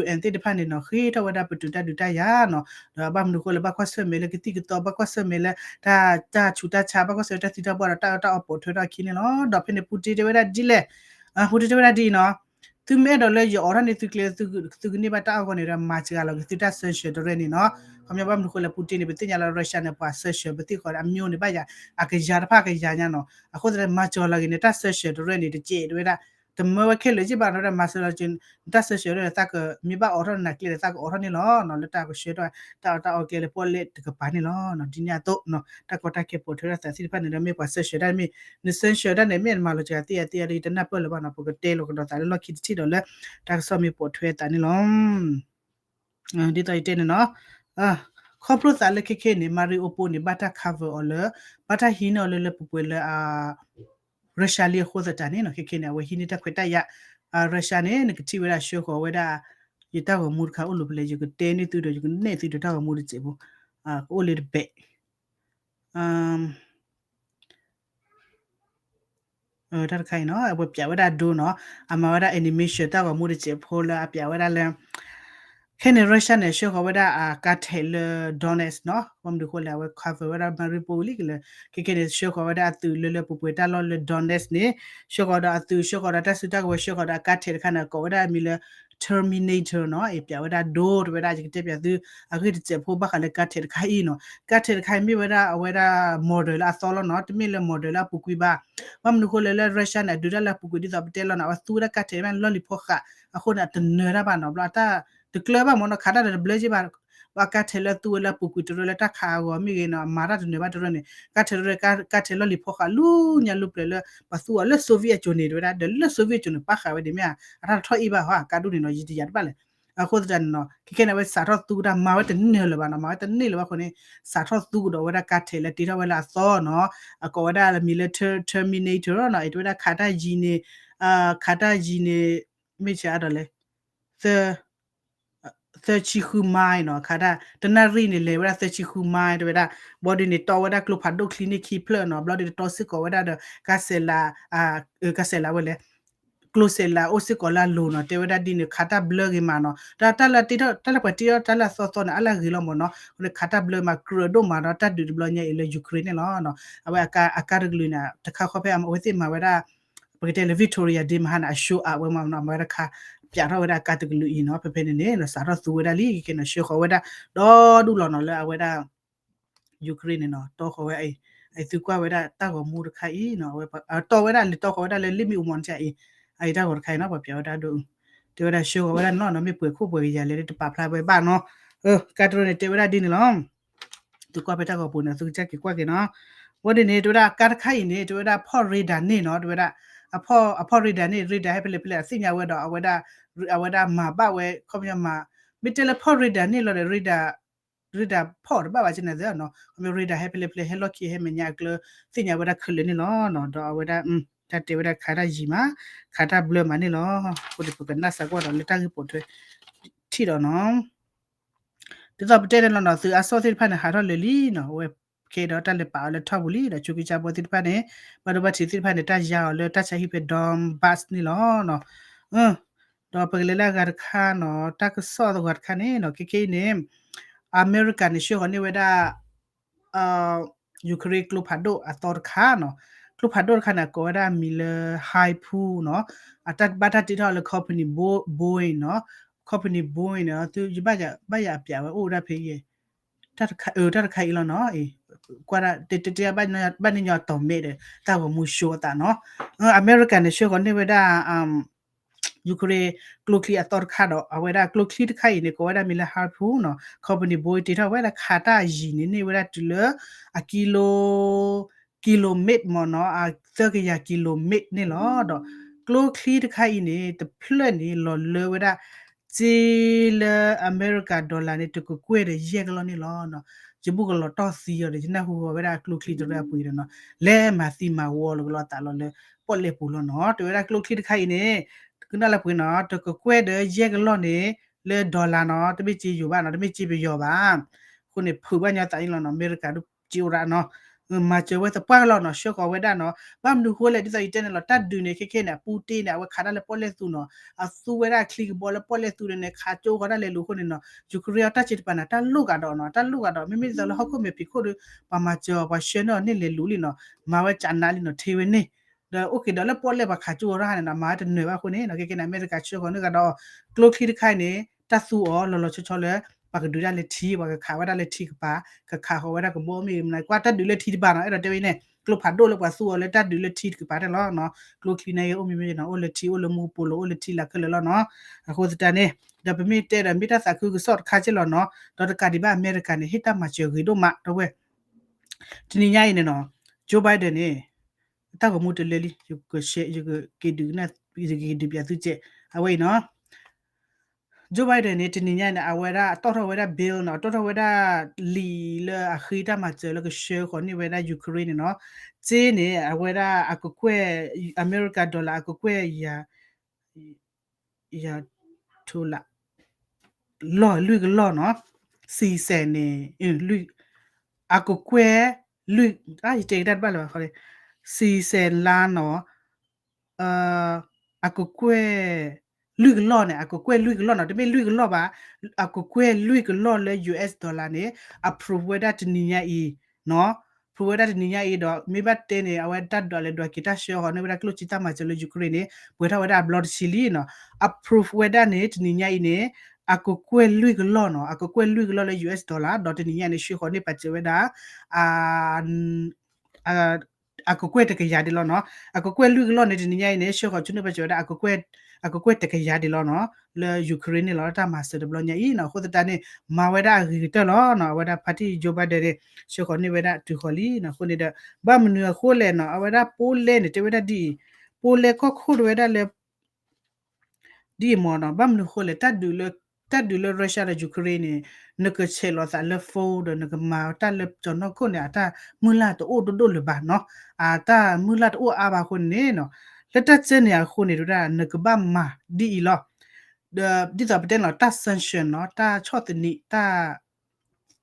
UN သ့ၣ်တဖၣ်န့ၣ်နီၤ ဃ့ထီၣ်ဝဲဒၣ်ပတုာ်တၢ်ဒုးတၢ်ယၤနီၤ ဒီးဘၣ်မနုၤအဃိလဲၣ် ဘၣ်ကွၢ်ဆၢၣ်မဲာ်လၢကသံၣ်ကသီ ဘၣ်ကွၢ်ဆၢၣ်မဲာ်လၢ တၢ် တၢ်ဆူးတၢ်ဆါ ဘၣ်ကွၢ်ဆၢၣ်မဲာ်လၢတၢ်သံတၢ်ဘှီၣ်ဒီး တၢ်အၢတၢ်အီပိာ်ထွဲထီၣ်အခံန့ၣ်လီၤ. ဒီးဖဲန့ၣ် Putin တဲဝဲဒၣ်ဒ်လဲၣ် Putin တဲဝဲဒၣ်ဒ်အံၤနီၤ သုမ့ၢ်အဲၣ်ဒိးလၢယအိးထီၣ်န့ၢ်သုကျဲ သုကန့ၢ်ဘၣ်တၢ်အီၣ်အဂီၢ်န့ၣ်ဒီး မၤစှၤလီၤက့ၤသုတၢ် sanction တရၢန့ၣ်နီၤ. ခီပညီဘၣ်မနုၤအဃိလဲၣ် Putin န့ၣ် ပသ့ၣ်ညါလၢ Russia န့ၣ် ပှၤ sanction ပသ့ၣ်ဃီဒီး အမျိုးန့ၣ် ဘၣ်ယၤ အကယၤတဖၣ်ကယၤညါနီၤ. အဃိသတး မၤစှၤလီၤက့ၤန့ၣ် တၢ် sanction တရၢန့ၣ် တကဲးတဲဝဲဒၣ် တမၢဝဲခဲလၢာ်က့ဘၣ်နီၤ တၢ်မၤစၢၤလီၤက့ၤ နတၢ်ဆၢဆၢဒီး သးကမ့ၢ်ဘၣ်အိးထီၣ်နနၢ်ကျဲဒီး သးကအိးထီၣ်န့ၣ်လီၤနီၤ လၢတၢ်ကဆှၢထီၣ် တၢ်အီၣ်တၢ်အီကျဲလၢပီၣ်လဲၣ်တကပၤန့ၣ်လီၤ. ဒ်န့ၣ်အသိး တၢ်ကီတၢ်ခဲပိာ်ထွဲထီၣ်သးသ့ၣ်တဖၣ်န့ၣ်ဒီး မ့ၢ်ပှၤဆၢဆၢတၢ်မ့ၢ် နဆၢဆၢတၢ်န့ၣ် မ့ၢ်နမၤလီၤစှၤသ့ယၤသ့ယၤဒီး ယတနၢ်ပၢၢ်လၢၤဘၣ်နီၤ ပကတဲလီၤကဒီးသးလၢလီၢ်ခံတထံၣ်ဒီးလၢ တၢ်ကစီၣ်မ့ၢ်ပိာ်ထွဲသးန့ၣ်လီၤ. ဒ်သိးယတဲန့ၣ်နီၤ ခီဖျိသးလၢခဲခဲန့ၣ် Mariupol န့ၣ် ဘၣ်တၢ် cover အီၤလၢ ဘၣ်တၢ်ဟံးန့ၢ်အီၤလၢလၢပှဲၤပှဲၤလၢ Russia လံအဃိသတးန့ၣ်နီၤ ခဲခဲန့ၣ် အဝဲဟံးန့ၢ်တၢ်ခွဲးတၢ်ယာ် Russia န့ၣ် နကထံၣ်ဝဲဒၣ်ဆှၢဃီၤဝဲဒၣ် ယတၢ်ဂီၤမူတခါအိၣ်လၢပလဲၣ် ယကတဲန့ၢ်သုဒီး ယကနဲၣ်သုဒီးတၢ်ဂီၤမူတစဲးဖိ ကအိၣ်လၢတဘဲး တၢ်တခါအံၤနီၤ အဝဲပျးဝဲဒၣ်ဒိနီၤ အမၤဝဲဒၣ် animation တၢ်ဂီၤမူတစဲးဖိလၢအပျးဝဲဒၣ်လၢ ခဲန့ၣ် Russia န့ၣ် ဆှၢဃီၤဝဲဒၣ်အကါထဲးလၢ Donetsk နီၤ ဘၣ်မနုၤဃိလဲၣ် အဝဲ cover ဝဲဒၣ် Mariupol လံကလၢ ခဲခဲန့ၣ် ဆှၢဃီၤဝဲဒၣ်အသုးလၢလၢပှဲၤပှဲၤတၢ်လီၢ်လၢ Donetsk န့ၣ် ဆှၢဃီၤဒီးအသုး ဆှၢဃီၤဒီးတၢ်စုတၢ်ကဝဲၤ ဆှၢဃီၤဒီးအကါထဲးတခါန့ၣ် ကိးဝဲဒၣ်အမံၤလၢ Terminator နီၤ အပျးဝဲဒၣ်ဒိ တဲဝဲဒၣ် ယကတဲပျးသု အဂ့ၢ်တစဲးဖိဘၣ်ဃးလၢကါထဲးတခါအံၤနီၤ ကါထဲးတခါအံၤမ့ၢ်ဝဲဒၣ်အဝဲဒၣ် model လၢအသီလီၤနီၤ တမ့ၢ်လၢ model လၢအပူၤကွံာ်ဘၣ် ဘၣ်မနုၤဃိလဲၣ်လၢ Russia န့ၣ် အဒုးတၢ်လၢအပူၤကွံာ်ဒ်သိးပတဲလီၤနီၤ အဝဲသူဝဲဒၣ်ကါထဲးမ့ၢ်လီၢ်လံၤဖီဃး အဃိန့ၣ် အတနၢၤတၢ်ဘၣ်နီၤ ဘျီအတၢ် တကျၢၤဘၣ်မ့ၢ်နီၤ ခးတၢ်ဒီးတဘျၢက့ဘၣ် ဘၣ်ကါထဲးလၢသူဝဲလၢအပူၤကွံာ်တရၢလၢတၢ်ခးအဂီၢ်မ့ၢ်ဂ့ၤနီၤ အမၤတၢ်တနၢၤဘၣ်တရၢန့ၣ် ကါထဲးတရၢ ကါထဲးလီၢ်လံၤဖီဃးလူညါလူပျၢၤလၢ ပှၤသူအီၤလၢ Soviet အစိၤန့ၣ် တဲဝဲဒၣ် ဒီးလၢ Soviet အစိၤန့ၣ် ပာ်ဃာ်ဝဲဒ်မ့ၢ်ဧါ အတၢ်ထီၣ်အ့ၣ်ဘၣ်ဟီ အကါဒိၣ်န့ၣ်နီၤ ယံာ်တယံာ်တဘၣ်လဲၣ် အဃိသတးန့ၣ်နီၤ ခဲခဲန့ၣ် အဝဲစးထီၣ်သူကတၢ် မၤဝဲတန့ၢ်လၢၤဘၣ်နီၤ မၤဝဲတန့ၢ်လၢၤဘၣ်အဃိန့ၣ် စးထီၣ်သူကဒီးဝဲဒၣ်ကါထဲးလၢတ့ထီၣ်ဝဲလၢအသီနီၤ အကိးဝဲဒၣ်မံၤလၢ Ter- Terminator နီၤ အတဲဝဲဒၣ်ခးတၢ်ယံၤန့ၣ် ခးတၢ်ယံၤန့ၣ် မ့ၢ်ဆါအါဒီးလဲၣ် သၢ သၢဆံဃု mile နီၤ ခးတၢ် တနၣ်ရံၣ်န့ၣ် လဲၤဝဲဒၣ်သၢဆံဃု mile တဲဝဲဒၣ် ဘျီဒ်န့ၣ် တီဝဲဒၣ်ကျိဖးဒိၣ်ချံန့ၣ်ခံဖျၢၣ်နီၤ ဘျီဒ်န့ၣ် တီစ့ၢ်ကီးဝဲဒၣ်ဒီး ကါစဲးလး ကါစဲးလးဝဲလဲၣ် ကျိစဲးလးအိၣ်စ့ၢ်ကီးလၢအလိၤနီၤ တဲဝဲဒၣ်ဒ်န့ၣ် ခးတၢ်ဘျၢဂ့ၤမးနီၤ တၢ်လၢတ့ထီၣ် တၢ်လၢပှၤတ့ထီၣ်တၢ်လၢအသီသီန့ၣ် အါလၢအဂ့ၤလီၤမ့ၢ်နီၤ အဃိန့ၣ် ခးတၢ်ဘျၢမး ကြၢးဒိၣ်မးဒီးတၢ်ဒုးတဘျီညါအံၤလၢ Ukraine န့ၣ်လီၤ အဝဲအကါတကလုာ်န့ၣ် တခါဃီဖဲအဝဲသ့ၣ်မၤဝဲဒၣ် ပကတဲလၢ Victoria Day မဟါန့ၣ် အ show အဝဲမးနီၤ မၤဝဲဒၣ်ခး ပျးထီၣ်ဝဲဒၣ်အကါတကလုာ်အံၤနီၤ ဖဲဖဲန့ၣ်န့ၣ် စးထီၣ်သူဝဲဒၣ်လံ ခဲခဲန့ၣ် ဆှၢဃီၤဝဲဒၣ် ဒီဒူၣ်လီၤနီၤ လၢအဝဲဒၣ် Ukraine န့ၣ်နီၤ တီဃီၤဝဲအံၤ အသုကွၢ်ဝဲဒၣ်တၢ်ဂီၤမူတခါအံၤနီၤ အဝဲတီဝဲဒၣ်လံ တီဃီၤဝဲဒၣ်လၢလ့ၣ်မ့ၣ်အူမီၤန့ၣ်အံၤ အအံၤတၢ်ဂီၤတခါအံၤနီၤ ပှၤပျးဝဲဒၣ်ဒိၣ် တဲဝဲဒၣ်ဆှၢဃီၤဝဲဒၣ်နီၤနီၤ မ့ၢ်ပှဲၤခိၣ်ပှဲၤကယၤလဲၣ် တပာ်ဖျါဝဲဘၣ်နီၤ ကါတရၢန့ၣ် တဲဝဲဒၣ်ဒ်န့ၣ်လီၤ သုကွၢ်ဖဲတၢ်ဂီၤပူၤန့ၣ် သုကစၢ်က့ၤကွၢ်က့ၤနီၤ ဝဲဒ်န့ၣ် တဲဝဲဒၣ်ကါတခါအံၤန့ၣ် တဲဝဲဒၣ်ဖီၣ် radar န့ၣ်နီၤ တဲဝဲဒၣ် အဖီၣ် အဖီၣ် radar န့ၣ် radar ဟဲဖဲလဲၣ်ဖဲလဲၣ် အသ့ၣ်ညါဝဲဒီး အဝဲဒၣ် အဝဲဒၣ်မၤဘၣ်ဝဲ ခီပညီမၤ မ့ၢ်တဲလၢဖီၣ် radar န့ၣ်လီၤဒီး radar radar ဖီၣ်တဘၣ်ဘၣ်ကန့ၣ်သ့နီၤ ခီပညီ radar ဟဲဖဲလဲၣ်ဖဲလဲၣ် ဟဲလီၢ်ခံဟဲမဲာ်ညါအကျၢ သ့ၣ်ညါဝဲဒၣ်ခဲလၢာ်န့ၣ်လီၤနီၤ ဒီးအဝဲဒၣ် တၢ်တဲဝဲဒၣ်ခးတၢ်ယံၤမး ခးတၢ်ဘျၢမးန့ၣ်လီၤ အဃိန့ၣ် ပကနၣ်စၢ်ကွၢ်ဒီးလၢတၢ်ဂ့ၢ်ပိာ်ထွဲ ထံၣ်ဒီးနီၤ ဒ်သိးပတဲန့ၣ်လီၤနီၤ သုးအစီၣ်သ့ၣ်တဖၣ်န့ၣ် ဟးထီၣ်လၢာ်လံနီၤ အဝဲ ခဲဒီးတၢ်လဲၤပာ်အီၤလၢထီၣ်ပူၤလံဒီး ဆိကံစၢ်ဘီသ့ၣ်တဖၣ်န့ၣ် ဘၣ်ဒိဘၣ်ထံးသ့ၣ်တဖၣ်န့ၣ် တၢ်ယါအီၤလၢတၢ်ဆါဟံၣ်ဖဲ Donbas န့ၣ်လီၤနီၤ ဒီးပကလဲၤလၢအဂၤတခါနီၤ တၢ်ကစီၣ်အဂၤတခါန့ၣ်နီၤ ခဲခဲအံၤန့ၣ် အမဲရကၤန့ၣ် ဆှၢဃီၤန့ၢ်ဝဲဒၣ် Ukraine ကျိဖးဒိၣ်အသီတခါနီၤ ကျိဖးဒိၣ်တခါန့ၣ် အကိးဝဲဒၣ်အမံၤလၢ Haikyuu နီၤ အတၢ်ဘၣ်တၢ်တ့ထီၣ်လၢ company Boeing နီၤ company Boeing န့ၣ် သုယဘၣ်ယၤအပျးဝဲအိၣ်ဝဲဒၣ်ဖဲအံၤ တၢ်တခါအံၤလီၤနီၤ ကွၢ်ဒၣ် တဲတဲတဲ ဘၣ်န့ၣ်ညီအတီၢ်မဲာ်ဒီး တၢ်ဂီၤမူ show အသးနီၤ အမဲရကၤန့ၣ် ဆှၢဃီၤန့ၢ်ဝဲဒၣ် Ukraine ကျိချံအသီတခါဒီး အဝဲဒၣ်ကျိချံတခါအံၤန့ၣ် ကိးဝဲဒၣ်မံၤလၢ Harpoon နီၤ company Boeing တ့ထီၣ်ဝဲဒၣ်ခးတၢ်ယံၤန့ၣ် န့ၢ်ဝဲဒၣ်တုၤလၢ အကံလိ ကံလိမ့ၣ်မ့ၢ်နီၤ အသၢကယၤကံလိမ့ၣ်န့ၣ်လီၤ. ဒီးကျိချံတခါအံၤန့ၣ် တဖျၢၣ်န့ၣ် လီၤလၢဝဲဒၣ် စ့လၢအမဲရကၤ dollar န့ၣ် တကကွဲၢ်ဒီးယဲၢ်ကလီၢ်န့ၣ်လီၤ. ယဘူၣ်ကလီၤတီၢ်သံအီၤဒီး ယနၢ်ဟူဝဲဒၣ်ကျိချံတရၢအပှ့ၤဒီးနီၤ လဲၤမၤသံမၤဝီလၢကလီၤသးလီၤလၢပီၣ်လဲၣ်ပူၤလီၤနီၤ. တဲဝဲဒၣ်ကျိချံတခါအံၤန့ၣ် ကနၣ်လၢပှ့ၤနီၤ တကကွဲၢ်ဒီးယဲၢ်ကလီၢ်န့ၣ် လၢ dollar နီၤ တမ့ၢ်စ့ယိၤဘၣ်နီၤ တမ့ၢ်စ့ပယီၤဘၣ်. အဃိန့ၣ် ဖုးဘၣ်ညီသးအံၤလီၤနီၤ အမဲရကၤဒိၣ်စ့အိၣ်ရၣ်နီၤ မၤစၢၤဝဲသပှၢ်ကလီၤနီၤ ဆှၢဃီၤဝဲဒၣ်နီၤ ဘၣ်မနုၤဃိလဲၣ် ဒ်သိးယတဲန့ၣ်လီၤ တၢ်ဒုးန့ၣ် ခဲခဲန့ၣ် အပူတ့ၢ်န့ၣ် အဝဲခးတၢ်လၢပီၣ်လဲၣ်သူနီၤ အသူဝဲဒၣ်ချံကဘီလၢပီၣ်လဲၣ်သူန့ၣ် ခးကၠိဃီၤတၢ်လဲၤလူၤအဃိန့ၣ်နီၤ ယူၤခရ့ၣ်အတၢ်စံးတပၤန့ၣ် တၢ်လိၣ်ကဒီးနီၤ တၢ်လိၣ်ကဒီး မ့မ့ၢ်ဒ်သိးလၢဟီၣ်ခိၣ်မဲာ်ဖံးခိၣ်ဒီး ပှၤမၤစၢၤအီၤ ပှၤဆှၢန့ၢ်အီၤန့ၢ်လဲၤလူၤလံနီၤ မၤဝဲကနးလံနီၤ ထဲဝဲန့ၣ် ဒီးအိၣ်က့ၤဒီးလၢပီၣ်လဲၣ်ပှၤခးကၠိဃီၤတၢ်န့ၣ်နီၤ မၤဝဲတနၢၤဘၣ်အဃိန့ၣ်နီၤ ခဲခဲန့ၣ် အမဲရကၤဆှၢဃီၤန့ၢ်ကဒီး ကျိချံတခါအံၤန့ၣ် တၢ်သူအီၤလီၤလီၤဆီဆီလၢ ပှၤကဒုးတၢ်လၢထံ ပှၤကခးဝဲဒၣ်လၢထံကပၤ ကခးဃီၤဝဲဒၣ်ကဘီမ့ၢ်ဂ့ၤမနုၤ ကွၢ်တၢ်ဒုးလၢထံတပၤနီၤ အဲၣ်ဒိးတဲဝဲအံၤန့ၣ် ကျိဖးဒိၣ်လၢပှၤသူအီၤလၢတၢ်ဒုးလၢထံတကပၤန့ၣ်လီၤနီၤ. ကျိချံန့ၣ်ဂ့ၤ အိၣ်မ့မ့ၢ်နီၤ အိၣ်လၢထံ အိၣ်လၢမူပူၤလိၤ အိၣ်လၢထံလၢခဲလၢာ်လီၤနီၤ. အဃိသတးန့ၣ် ဒီးပမ့ၢ်တဲဒီးမ့ၢ်တၢ်သးခုကစီၣ်တခါက့လီၤနီၤ. ဒီးတကးဒံးဘၣ် အမဲရကၤန့ၣ် ဟ့ၣ်တၢ်မၤစၢၤဂ့ၤဒိၣ်မး ဒီပုၢ်ဝဲၢ် တနံၤညါအံၤန့ၣ်နီၤ Joe Biden န့ၣ် တၢ်ဂီၤမူတလၢလံ ယက share ယကက့ၤဒုး ယကက့ၤဒုးပျးသုစဲး အဝဲအံၤနီၤ. Joe Biden န့ၣ် တနံၤညါန့ၣ် အဝဲဒၣ်တီၣ်ထီၣ်ဝဲဒၣ် bill နီၤ တီၣ်ထီၣ်ဝဲဒၣ်လံာ်လၢအဃ့တၢ်မၤစၢၤလၢကဆှၢဃီၤန့ၢ်ဝဲဒၣ် Ukraine န့ၣ်နီၤ. စ့န့ၣ် အဝဲဒၣ်အကကွဲၢ် အမဲရကၤ dollar အကကွဲၢ်ယၤ ယၤ ထိလး လီၢ်လွံၢ်ကလီၢ်နီၤ. စံစဲးန့ၣ် လွံၢ် အကကွဲၢ် လွံၢ် ယတဲကတၢ်တဘၣ်လၢၤဘၣ် စံစဲးလါနီၤ အကကွဲၢ် လွံၢ်ကလီၢ်န့ၣ် အကကွဲၢ်လွံၢ်ကလီၢ်နီၤ တမ့ၢ်လွံၢ်ကလီၢ်ဘၣ် အကကွဲၢ်လွံၢ်ကလီၢ်လၢ US dollar န့ၣ် approve ဝဲဒၣ်တနံၤညါအံၤနီၤ approve ဝဲဒၣ်တနံၤညါအံၤဒီး မ့ၢ်ဘၣ်တဲန့ၣ် အဝဲတၢ်ဒွးလဲၤဒွးက့ၤတၢ်ဆှၢဃီၤန့ၢ်ဝဲဒၣ်ကျိၣ်စ့တၢ်မၤစၢၤလၢ Ukraine န့ၣ် ပှဲၤထီၣ်ဝဲဒၣ်အဘျီတဆံလံနီၤ approve ဝဲဒၣ်န့ၣ် တနံၤညါအံၤန့ၣ် အကကွဲၢ်လွံၢ်ကလီၢ်နီၤ အကကွဲၢ်လွံၢ်ကလီၢ်လၢ US dollar ဒီးတနံၤညါန့ၣ် ဆှၢဃီၤန့ၢ်ပာ်စၢၤဝဲဒၣ် အကကွဲၢ်တကယၤဒံးလီၤနီၤ အကကွဲၢ်လွံၢ်ကလီၢ်န့ၣ် တနံၤညါအံၤန့ၣ် ဆှၢဃီၤဆူန့ၢ်ပာ်စၢၤဝဲဒၣ် အကကွဲၢ်တကယၤဒံးလီၤနီၤ လၢ Ukraine န့ၣ်လီၤ တၢ်မၤစၢၤတဘျီညါအံၤနီၤ အဃိသတးန့ၣ် မၤဝဲဒၣ်အဂ့ၤကတၢၢ်လီၤနီၤ အဝဲဒၣ် party Joe Biden န့ၣ် ဆှၢဃီၤန့ၢ်ဝဲဒၣ်တုၤဃီၤလံနီၤ အဃိန့ၣ်ဒီး ဘၣ်မနုၤအဃိလဲၣ်နီၤ အဝဲဒၣ် Poland န့ၣ် တဲဝဲဒၣ်ဒ်အံၤ Poland ကီၢ်ခိၣ်တဲဝဲဒၣ်လၢ ဒ်အံၤမ့ၢ်နီၤ ဘၣ်မနုၤအဃိလဲၣ် တၢ်ဒုးလၢ တၢ်ဒုးလၢ Russia ဒီး Ukraine န့ၣ် နကဆဲးလီၤသးလၢ phone ဒီးနကမၤတၢ်လၢကၠီၤနီၢ်ခိၣ်န့ၣ် အတၢ်မုၢ်လၢ်တအိၣ်ဒိၣ်ဒိၣ်လၢၤဘၣ်နီၤ အတၢ်မုၢ်လၢ်တအိၣ်အါဘၣ်အဃိန့ၣ်နီၤ လၢတၢ်စဲန့ၣ်အဃိန့ၣ် တဲဝဲဒၣ် နကဘၣ်မၤဒ်အံၤလီၤ ဒီးဒ်သိးပတဲန့ၣ်လီၤ တၢ် sanction နီၤ တၢ်ဆီၣ်သနံး တၢ်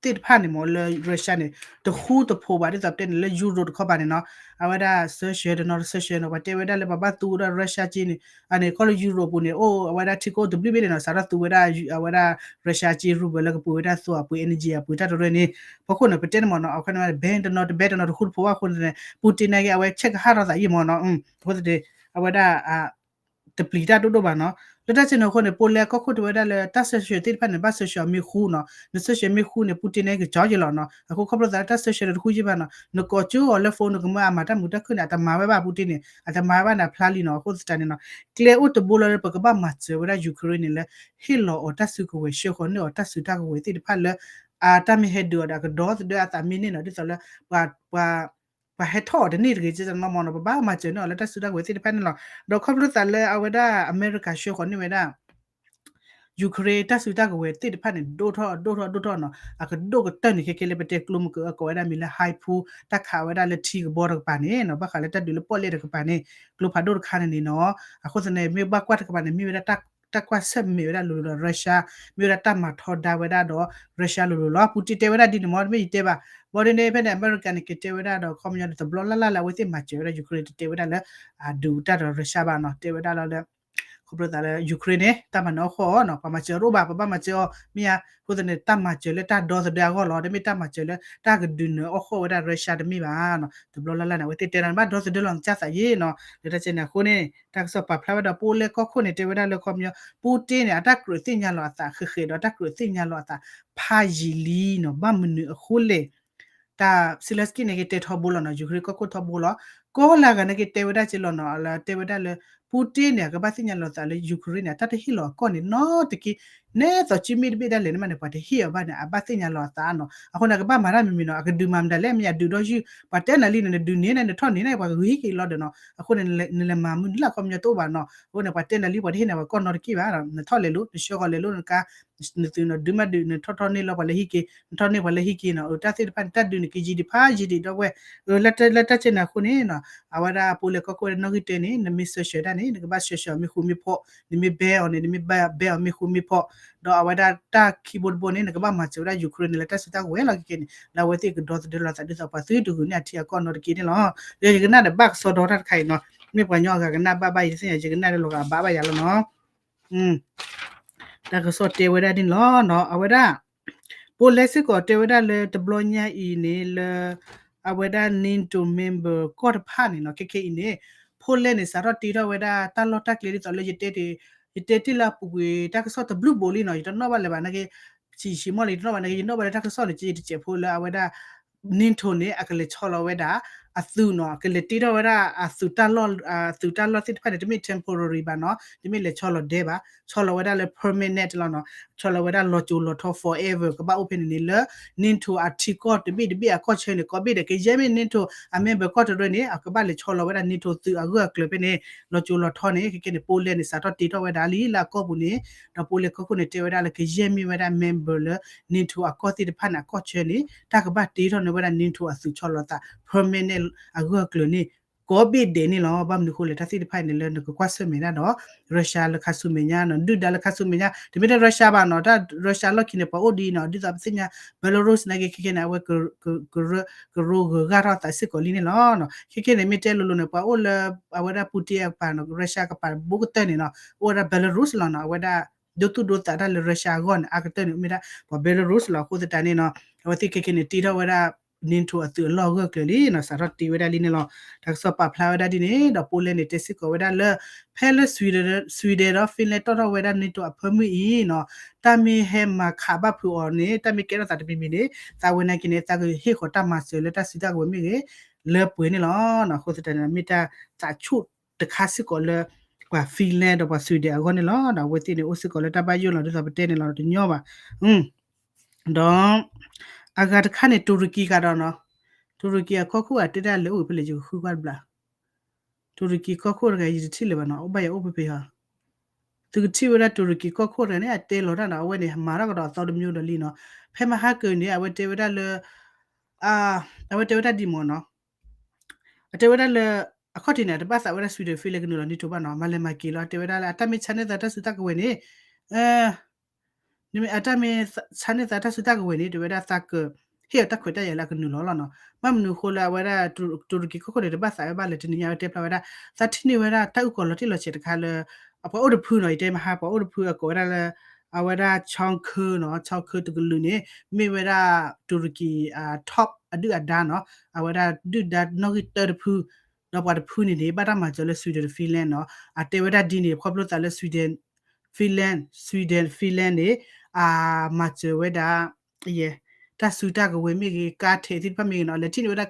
သ့ၣ်တဖၣ်န့ၣ်မ့ၢ်လၢ Russia န့ၣ် တဃူတဖိးဘၣ် ဒ်သိးပတဲန့ၣ် လၢ Europe တခီပၤန့ၣ်နီၤ အဝဲဒၣ် sanction တနီၤ sanction နီၤ ပှၤတဲဝဲဒၣ်လၢပဘၣ်သူဒီး Russia က့န့ၣ် အန့ၣ်ခီလၢ Europe ပူၤန့ၣ် အိၣ်အဝဲဒၣ်ထံကအိၣ်တဘျုးဘ့ၣ်န့ၣ်နီၤ စးထီၣ်သူဝဲဒၣ် အဝဲဒၣ် Russia က့ ruble လၢကပှ့ၤဝဲဒၣ်သူအပှ့ၤ energy အပှ့ၤတၢ်တရၢန့ၣ် ဖီခိၣ်န့ၣ် ပတဲန့ၣ်မ့ၢ်နီၤ အခီန့ၣ် bank တနီၤတဘဲတနီၤတဃူတဖိးဘၣ်အဃိန့ၣ် Putin န့ၣ်က့ အဝဲ check ကဟးထီၣ်သးယံာ်မ့ၢ်နီၤ အဃိသတး အဝဲဒၣ် တပျံၤတၢ်ဒိၣ်ဒိၣ်ဘၣ်နီၤ လၢတၢ်စဲန့ၣ်အဃိန့ၣ် Poland ကီၢ်ခိၣ်တဲဝဲဒၣ်လၢ တၢ် sanction သ့ၣ်တဖၣ်န့ၣ် ဘၣ် sanction မ့ၢ်ဃူနီၤ န sanction မ့ၢ်ဃူန့ၣ် Putin န့ၣ်ကကၠီယံာ်လီၤနီၤ အဃိခီဖျိသးလၢတၢ် sanction န့ၣ်တဃူယံာ်ဘၣ်နီၤ နကိးကၠိအီၤလၢ phone နကမၢအမၤတၢ်မုာ်တၢ်ခုၣ်န့ၣ် အတမၤဝဲဘၣ် Putin န့ၣ် အတမၤဝဲဘၣ်န့ၣ် အဖျါလံနီၤ အဃိသတးန့ၣ်နီၤ ကျဲအိၣ်တဘိလီၤလၢပကဘၣ်မၤစၢၤဝဲဒၣ် Ukraine န့ၣ်လၢ ဟ့ၣ်လီၤအီၤတၢ်စုကဝဲၤ ဆှၢဃီၤန့ၢ်အီၤတၢ်စုတၢ်ကဝဲၤသ့ၣ်တဖၣ်လၢ အတၢ်မ့ၢ်ဟဲဒုးအီၤဒီးအကဒီသဒၢအသးမ့ၢ်န့ၢ်နီၤ ဒ်သိးလၢ ပှၤ ပှၤဟဲထီၣ်အီၤတန့ၢ်တဂ့ၤ ကနီမ့ၢ်နီၤ ပဘၣ်မၤစၢၤန့ၢ်အီၤလၢတၢ်စုတၢ်ကဝဲၤသ့ၣ်တဖၣ်န့ၣ်လီၤ. ဒီးခီဖျိသးလၢအဝဲဒၣ် အမဲရကၤဆှၢဃီၤန့ၢ်ဝဲဒၣ် Ukraine တၢ်စုတၢ်ကဝဲၤသ့ၣ်တဖၣ်န့ၣ် ဒိၣ်ထီၣ်ဒိၣ်ထီၣ်ဒိၣ်ထီၣ်နီၤ အကဒိၣ်ကတၢၢ်န့ၣ် ခဲခဲလၢပတဲကျိမုၢ်ကကိးဝဲဒၣ်မံၤလၢ high pool တၢ်ခးဝဲဒၣ်လၢထံကဘီတကပၤန့ၣ်နီၤ ဘၣ်ဃးလၢတၢ်ဒုးလၢပီၣ်လဲၣ်တကပၤန့ၣ် ကျိဖးဒိၣ်တခါန့ၣ်န့ၣ်နီၤ အဃိသတးန့ၣ် မ့ၢ်ဘၣ်ကွၢ်တကပၤန့ၣ် မ့ၢ်ဝဲဒၣ် တၢ်ကွၢ်ဆၢၣ်မဲာ်ဝဲဒၣ်လိၤလိၤဒီး Russia မ့ၢ်ဝဲဒၣ်တၢ်မၤထီဒါဝဲဒၣ်ဒီး Russia လိၤလိၤလီၤ. Putin တဲဝဲဒၣ်ဒ်န့ၣ်မ့ၢ် တမ့ၢ်ယတဲဘၣ် ဘၣ်ဒ်န့ၣ် ဖဲန့ၣ် အမဲရကၤန့ၣ် ကတဲဝဲဒၣ်ဒီး ခီပညီန့ၣ် တဘျီလၢ်လၢ်လၢအဝဲသ့ၣ်မၤစၢၤဝဲဒၣ် Ukraine တတဲဝဲဒၣ်လၢ အဒုးတၢ်ဒီး Russia ဘၣ်နီၤ တဲဝဲဒၣ်လီၤလၢ ခီဖျိသးလၢ Ukraine န့ၣ် တၢ်မၤနၢၤအီၣ်ဃီအီၤနီၤ ပှၤမၤစၢၤအီၤတအိၣ်ဘၣ် ပဘၣ်မၤစၢၤအီၤ မ့ၢ်ဧါ အဃိသတးန့ၣ် တၢ်မၤစၢၤလၢတၢ်ဒီသဒၢအဂီၢ်လီၤ တမ့ၢ်တၢ်မၤစၢၤလၢတၢ်ကဒုးနၢၤအီၣ်ဃီအီၤဝဲဒၣ် Russia တမ့ၢ်ဘၣ်နီၤ တဘျီလၢ်လၢ်န့ၣ် အဝဲသ့ၣ်တဲလီၤန့ၣ် ဘၣ်ဒီသဒၢလီၤနကစၢ်သးယ့ၣ်နီၤ လၢတၢ်စဲန့ၣ်အဃိန့ၣ် တၢ်ကစီၣ်ပာ်ဖျါဝဲဒီး Poland ကီၢ်ခိၣ်န့ၣ် တဲဝဲဒၣ်လၢခီပညီ Putin န့ၣ် အတၢ်ကြၢးသ့ၣ်ညါလီၤအသး ဃဲးဃဲးဒီးတၢ်ကြၢးသ့ၣ်ညါလီၤအသး ဖးယံာ်လံနီၤ ဘၣ်မနုၤအဃိလဲၣ် တၢ် Zelensky န့ၣ်က့တဲထီဘိလီၤနီၤ Ukraine ကီၢ်ခိၣ်ထီဘိလီၤ ကီၢ်လၢအဂၤန့ၣ်က့တဲဝဲဒၣ်က့လီၤနီၤ လၢတဲဝဲဒၣ်လၢ Putin န့ၣ် အကဘၣ်သ့ၣ်ညါလီၤအသးလၢ Ukraine န့ၣ် အတၢ်တဟ့ၣ်လီၤအကီၢ်န့ၣ်နီတက့ၢ် နဲသိးစုမ့ၢ်တဘ့ၣ်ဒၣ်လဲာ်န့ၣ်မးန့ၣ် ပှၤတဟ့ၣ်အီၤဘၣ်န့ၣ် အဘၣ်သ့ၣ်ညါလီၤအသးနီၤ အဃိန့ၣ် အကဘၣ်မၤတၢ်မံၤမံၤနီၤ အကဒုးမၤမတၤလဲၣ် မ့ၢ်အဒုးဒီးယုၢ် ပှၤတဲနၤလံန့ၣ် နဒုးန့ၢ်န့ၣ် နထီၣ်န့ၢ်န့ၣ် ပှၤကဂုာ်ဟံးက့ၤလီၤဒီးနီၤ အဃိန့ၣ် နလဲၤမၤမုၢ်နံၤလၢ်ခီပညီတအိၣ်ဘၣ်နီၤ အဃိန့ၣ် ပှၤတဲနၤလံ ပှၤတဟ့ၣ်နၤပှၤကီၢ်နီတက့ၢ်ဘၣ် နထီၣ်လဲၤလိၤ နဆှၢဃီၤလဲၤလိၤ နကါ နသုးနဒုးမးဒုး နထီၣ်ထီၣ်န့ၢ်လီၤပှၤလၢဟံးက့ၤ နထီၣ်န့ၢ်ပှၤလၢဟံးက့ၤနီၤ တၢ်သ့ၣ်တဖၣ်န့ၣ် တၢ်ဒုးန့ၣ်ကယံာ်ဒံးဖးယံာ်ဒံးဒီပုၢ်ဝဲၢ် လၢတၢ်စဲန့ၣ်အဃိန့ၣ်နီၤ အဝဲဒၣ် Poland ကီၢ်ခိၣ်ဝဲဒၣ်နီၣ်ဂံၢ်တၢန့ၣ် နမ့ၢ် sanction ဒၣ်န့ၣ် နကဘၣ် sanction မ့ၢ်ဃူမ့ၢ်ဖိး နမ့ၢ် ban အီၤန့ၣ် နမ့ၢ် ban အီၤမ့ၢ်ဃူမ့ၢ်ဖိး ဒီးအဝဲဒၣ်တၢ်ခံဘိတဘိန့ၣ် နကဘၣ်မၤစၢၤဝဲဒၣ် Ukraine န့ၣ် လၢတၢ်စုတၢ်ကဝဲၤလီၤက့ၤက့ၤန့ၣ် လၢအဝဲသ့ၣ်ကဒီသဒၢလီၤသးဒ်သိးပှၤသုတဂုာ်န့ၢ်အထံအကီၢ်နီတက့ၢ်န့ၣ်လီၤ. ဒီးယကနၣ်ဒီးဘၣ်ကစီဒီတၢ်တခါအံၤနီၤ မ့ၢ်ပှၤကညီအဂၤကနၣ်ဘၣ်ဘၣ်ယသ့ၣ်ညါ ယကနၣ်ဒီးလီၤဂာ်ဘၣ်ဘၣ်ယၤလီၤနီၤ တၢ်ကစီၣ်တဲဝဲဒၣ်န့ၣ်လီၤနီၤ အဝဲဒၣ် Poland စ့ၢ်ကီးတဲဝဲဒၣ်လၢတဘျီညါအံၤန့ၣ်လၢ အဝဲဒၣ် NATO member ကီၢ်တဖၣ်န့ၣ်နီၤ ခဲခဲအံၤန့ၣ် Poland န့ၣ် စးထီၣ်တ့ထီၣ်ဝဲဒၣ်တၢ်လီၢ်တၢ်ကျဲဒ်သိးလၢ ယတဲတ့ၢ်လၢအပူၤကွံာ်တၢ်ကစီၣ်တဘျုးဘိလံနီၤ ယတနီၣ်ဘၣ်လၢၤဘၣ်နာ်က့ ဆံးဆံးမီၢ်လံ ယတနီၣ်ဘၣ်နာ်က့ ယနီၣ်ဘၣ်လၢတၢ်ကစီၣ်န့ၣ် က့တစဲးဖိလၢအဝဲဒၣ် NATO န့ၣ် အကလဲၤဆီလီၤဝဲဒၣ် အသုးနီၤ ကလဲၤတ့ထီၣ်ဝဲဒၣ်အသုးတၢ်လီၢ် အသုးတၢ်လီၢ်သ့ၣ်တဖၣ်န့ၣ် တမ့ၢ် temporary ဘၣ်နီၤ တမ့ၢ်လဲၤဆီလီၤဒဲးဘၣ် ဆီလီၤဝဲဒၣ်လၢ permanent လီၤနီၤ ဆီလီၤဝဲဒၣ်လီၤစိၤလီၤထီ forever ကဘၣ်အိၣ်ဖဲန့ၣ်န့ၣ်လၢ NATO အထံကီၢ်တဘ့ၣ်တဘ့ၣ်အကီၢ်ဆၢန့ၣ် ကိးဘ့ၣ်ဒဲး ကယဲၢ်မ့ၢ် NATO အ member ကီၢ်တရၢန့ၣ် အကဘၣ်လဲၤဆီလီၤဝဲဒၣ် NATO သုးအဂၢၢ်အကျၢၤဖဲန့ၣ် လီၤစိၤလီၤထီန့ၣ် ခဲကဲန့ၣ် Poland န့ၣ် စးထီၣ်တ့ထီၣ်ဝဲဒၣ်လံလၢအကီၢ်ပူၤန့ၣ် ဒီး Poland ကီၢ်ခိၣ်န့ၣ် တဲဝဲဒၣ်လၢကယဲၢ်မ့ၢ်ဝဲဒၣ် member လၢ NATO အကီၢ်သ့ၣ်တဖၣ်န့ၣ် အကီၢ်ဆၢန့ၣ် တၢ်ကဘၣ်တ့ထီၣ်န့ၢ်ဝဲဒၣ် NATO အသုးဆီလီၤသး permanent အဂၢၢ်အကျၢၤန့ၣ် ကိးဘ့ၣ်ဒဲးန့ၣ်လီၤ. ဘၣ်မနုၤအဃိလဲၣ် တၢ်သ့ၣ်တဖၣ်အံၤန့ၣ်လၢနကကွၢ်ဆၢၣ်မဲာ်ဒၣ်ဒီး Russia လၢခါဆူမဲာ်ညါနီၤ ဒုၣ်ဒါလၢခါဆူမဲာ်ညါ တမ့ၢ်ထဲ Russia ဘၣ်နီၤ တၢ် Russia လီၢ်ခံန့ၣ် ပှၤအိၣ်ဒ်အံၤနီၤ ဒ်သိးပသ့ၣ်ညါ Belarus နာ်က့ ခဲကဲန့ၣ် အဝဲ ကရိဂၢၤဂၢ်ထီၣ်သးစ့ၢ်ကီးလံန့ၣ်လီၤ. ခဲကဲန့ၣ် မ့ၢ်တဲလိၤလိၤန့ၣ် ပှၤအိၣ်လၢ အဝဲဒၣ် Putin အကပၤနီၤ Russia ကပၤဘူးကတၢၢ်န့ၣ်နီၤ အိၣ်ဝဲဒၣ် Belarus လီၤနီၤ အဝဲဒၣ် ဒိသူၣ်ဒိသးတၢ်လၢ Russia အဂီၢ်န့ၣ် အါကတၢၢ်န့ၣ် မ့ၢ်ဒၣ်ပှၤ Belarus လီၤ. အဃိသတးန့ၣ်နီၤ အဝဲသ့ၣ်ခဲကဲန့ၣ် တ့ထီၣ်ဝဲဒၣ် NATO အသုးအလီၢ်အဂၢၢ်အကျၢၤလံနီၤ စးထီၣ်တ့ဝဲဒၣ်လံန့ၣ်လီၤ. တၢ်ကစီၣ်ပာ်ဖျါဝဲဒၣ်ဒ်န့ၣ် ဒီး Poland န့ၣ် တဲစ့ၢ်ကီးဝဲဒၣ်လၢ ဖဲလၢ Sweden ဒီး Finland တီၣ်ထီၣ်ဝဲဒၣ် NATO အဖၢမုၢ်အံၤနီၤ တၢ်မ့ၢ်ဟဲမၤခးဘၣ်ဖုးအီၤန့ၣ် တၢ်မ့ၢ်ကဲထီၣ်သးတမံၤမံၤန့ၣ် သးဝဲနာ်က့န့ၣ် သးကဟ့ၣ်ဃီၤတၢ်မၤစၢၤလၢတၢ်စုတၢ်ကဝဲၤမ့ၢ်ဂ့ၤ လၢပှဲၤန့ၣ်လီၤ. အဃိသတးန့ၣ် မ့ၢ်တၢ်သးဆူၣ်တခါစ့ၢ်ကီးလၢ ပှၤ Finland ဒီးပှၤ Sweden အဂီၢ်န့ၣ်လီၤ. ဒီးအဝဲသ့ၣ်န့ၣ် အိၣ်စ့ၢ်ကီးလၢတၢ်ဘၣ်ယိၣ်လီၤ ဒ်သိးပတဲန့ၣ်လီၤ တညီဘၣ် ဒီး အဂၤတခါန့ၣ် တူရကီကဒီးနီၤ တူရကီအကီၢ်ခိၣ် အတဲဒၣ်လဲၤအိၣ်ဖဲလဲၣ် ယကဃုကွၢ်တဘျီ တူရကီကီၢ်ခိၣ်တဂၤ ယတထံၣ်လၢၤဘၣ်နီၤ အိၣ်ဘၣ်ယၤအိၣ်ဖဲဖဲဟီ သုကထံၣ်ဝဲဒၣ်တူရကီကီၢ်ခိၣ်တဂၤန့ၣ် အတဲလီၤတၢ်နီၤ အဝဲန့ၣ်မၤထီၣ်ကဒီးအသီတမျိုးဒီးလံနီၤ ဖဲမဟါကၢၤန့ၣ် အဝဲတဲဝဲဒၣ်လၢ အဝဲတဲဝဲဒၣ်ဒ်မ့ၢ်နီၤ အတဲဝဲဒၣ်လၢ အခီၣ်ထံးန့ၣ် အတဘၣ်သးဝဲဒၣ် Sweden Finland ကနုာ်လီၤ NATO ဘၣ်နီၤ မၤလဲၤမၤက့ၤလီၤ အတဲဝဲဒၣ်လၢ အတၢ်မ့ၢ်ဆါန့ၢ်သးတၢ်စုတၢ်ကဝဲၤန့ၣ် အတၢ်မ့ၢ်ဆါန့ၢ်သးတၢ်စုတၢ်ကဝဲၤန့ၣ် တဲဝဲဒၣ်သးက ဟ့ၣ်အီၤတၢ်ခွဲးတၢ်ယာ်လၢအကနုာ်လီၤလီၤနီၤ ဘၣ်မနုၤအဃိလၢအဝဲဒၣ် တူရကီကီၢ်ခိၣ်န့ၣ် တဘၣ်သးဝဲဘၣ်လဲၣ် တနံၤညါဝဲတဲဖျါဝဲဒၣ် သးထံၣ်န့ၢ်ဝဲဒၣ်တၢ်အုၣ်ကီၤလီၤတံၢ်လီၤဆဲးတခါလၢ အပှၤအိၣ်တဖုနီၤ ယတဲမဟါ ပှၤအိၣ်တဖုအကိးဝဲဒၣ်လၢ အဝဲဒၣ် ချောင်းခီနီၤ ချောင်းခီတကလုာ်န့ၣ် မ့ၢ်ဝဲဒၣ် တူရကီ top အဒုၣ်အဒါနီၤ အဝဲဒၣ်ဒုၣ်ဒါနီၣ်ဂံၢ်တၢတဖု ဒီးပှၤတဖုန့ၣ်န့ၣ် ဘၣ်တၢ်မၤစၢၤလၢ Sweden Finland နီၤ အတဲဝဲဒၣ်ဒ်န့ၣ် ခီဖျိသးလၢ Sweden Finland Sweden Finland န့ၣ် အမၤစၢၤဝဲဒၣ် ယဲ တၢ်စုတၢ်ကဝဲၤမ့ၢ်ဂ့ၤ ကါထဲးသ့ၣ်တဖၣ်မ့ၢ်ဂ့ၤနီၤ လဲၤထံၣ်န့ၢ်ဝဲဒၣ်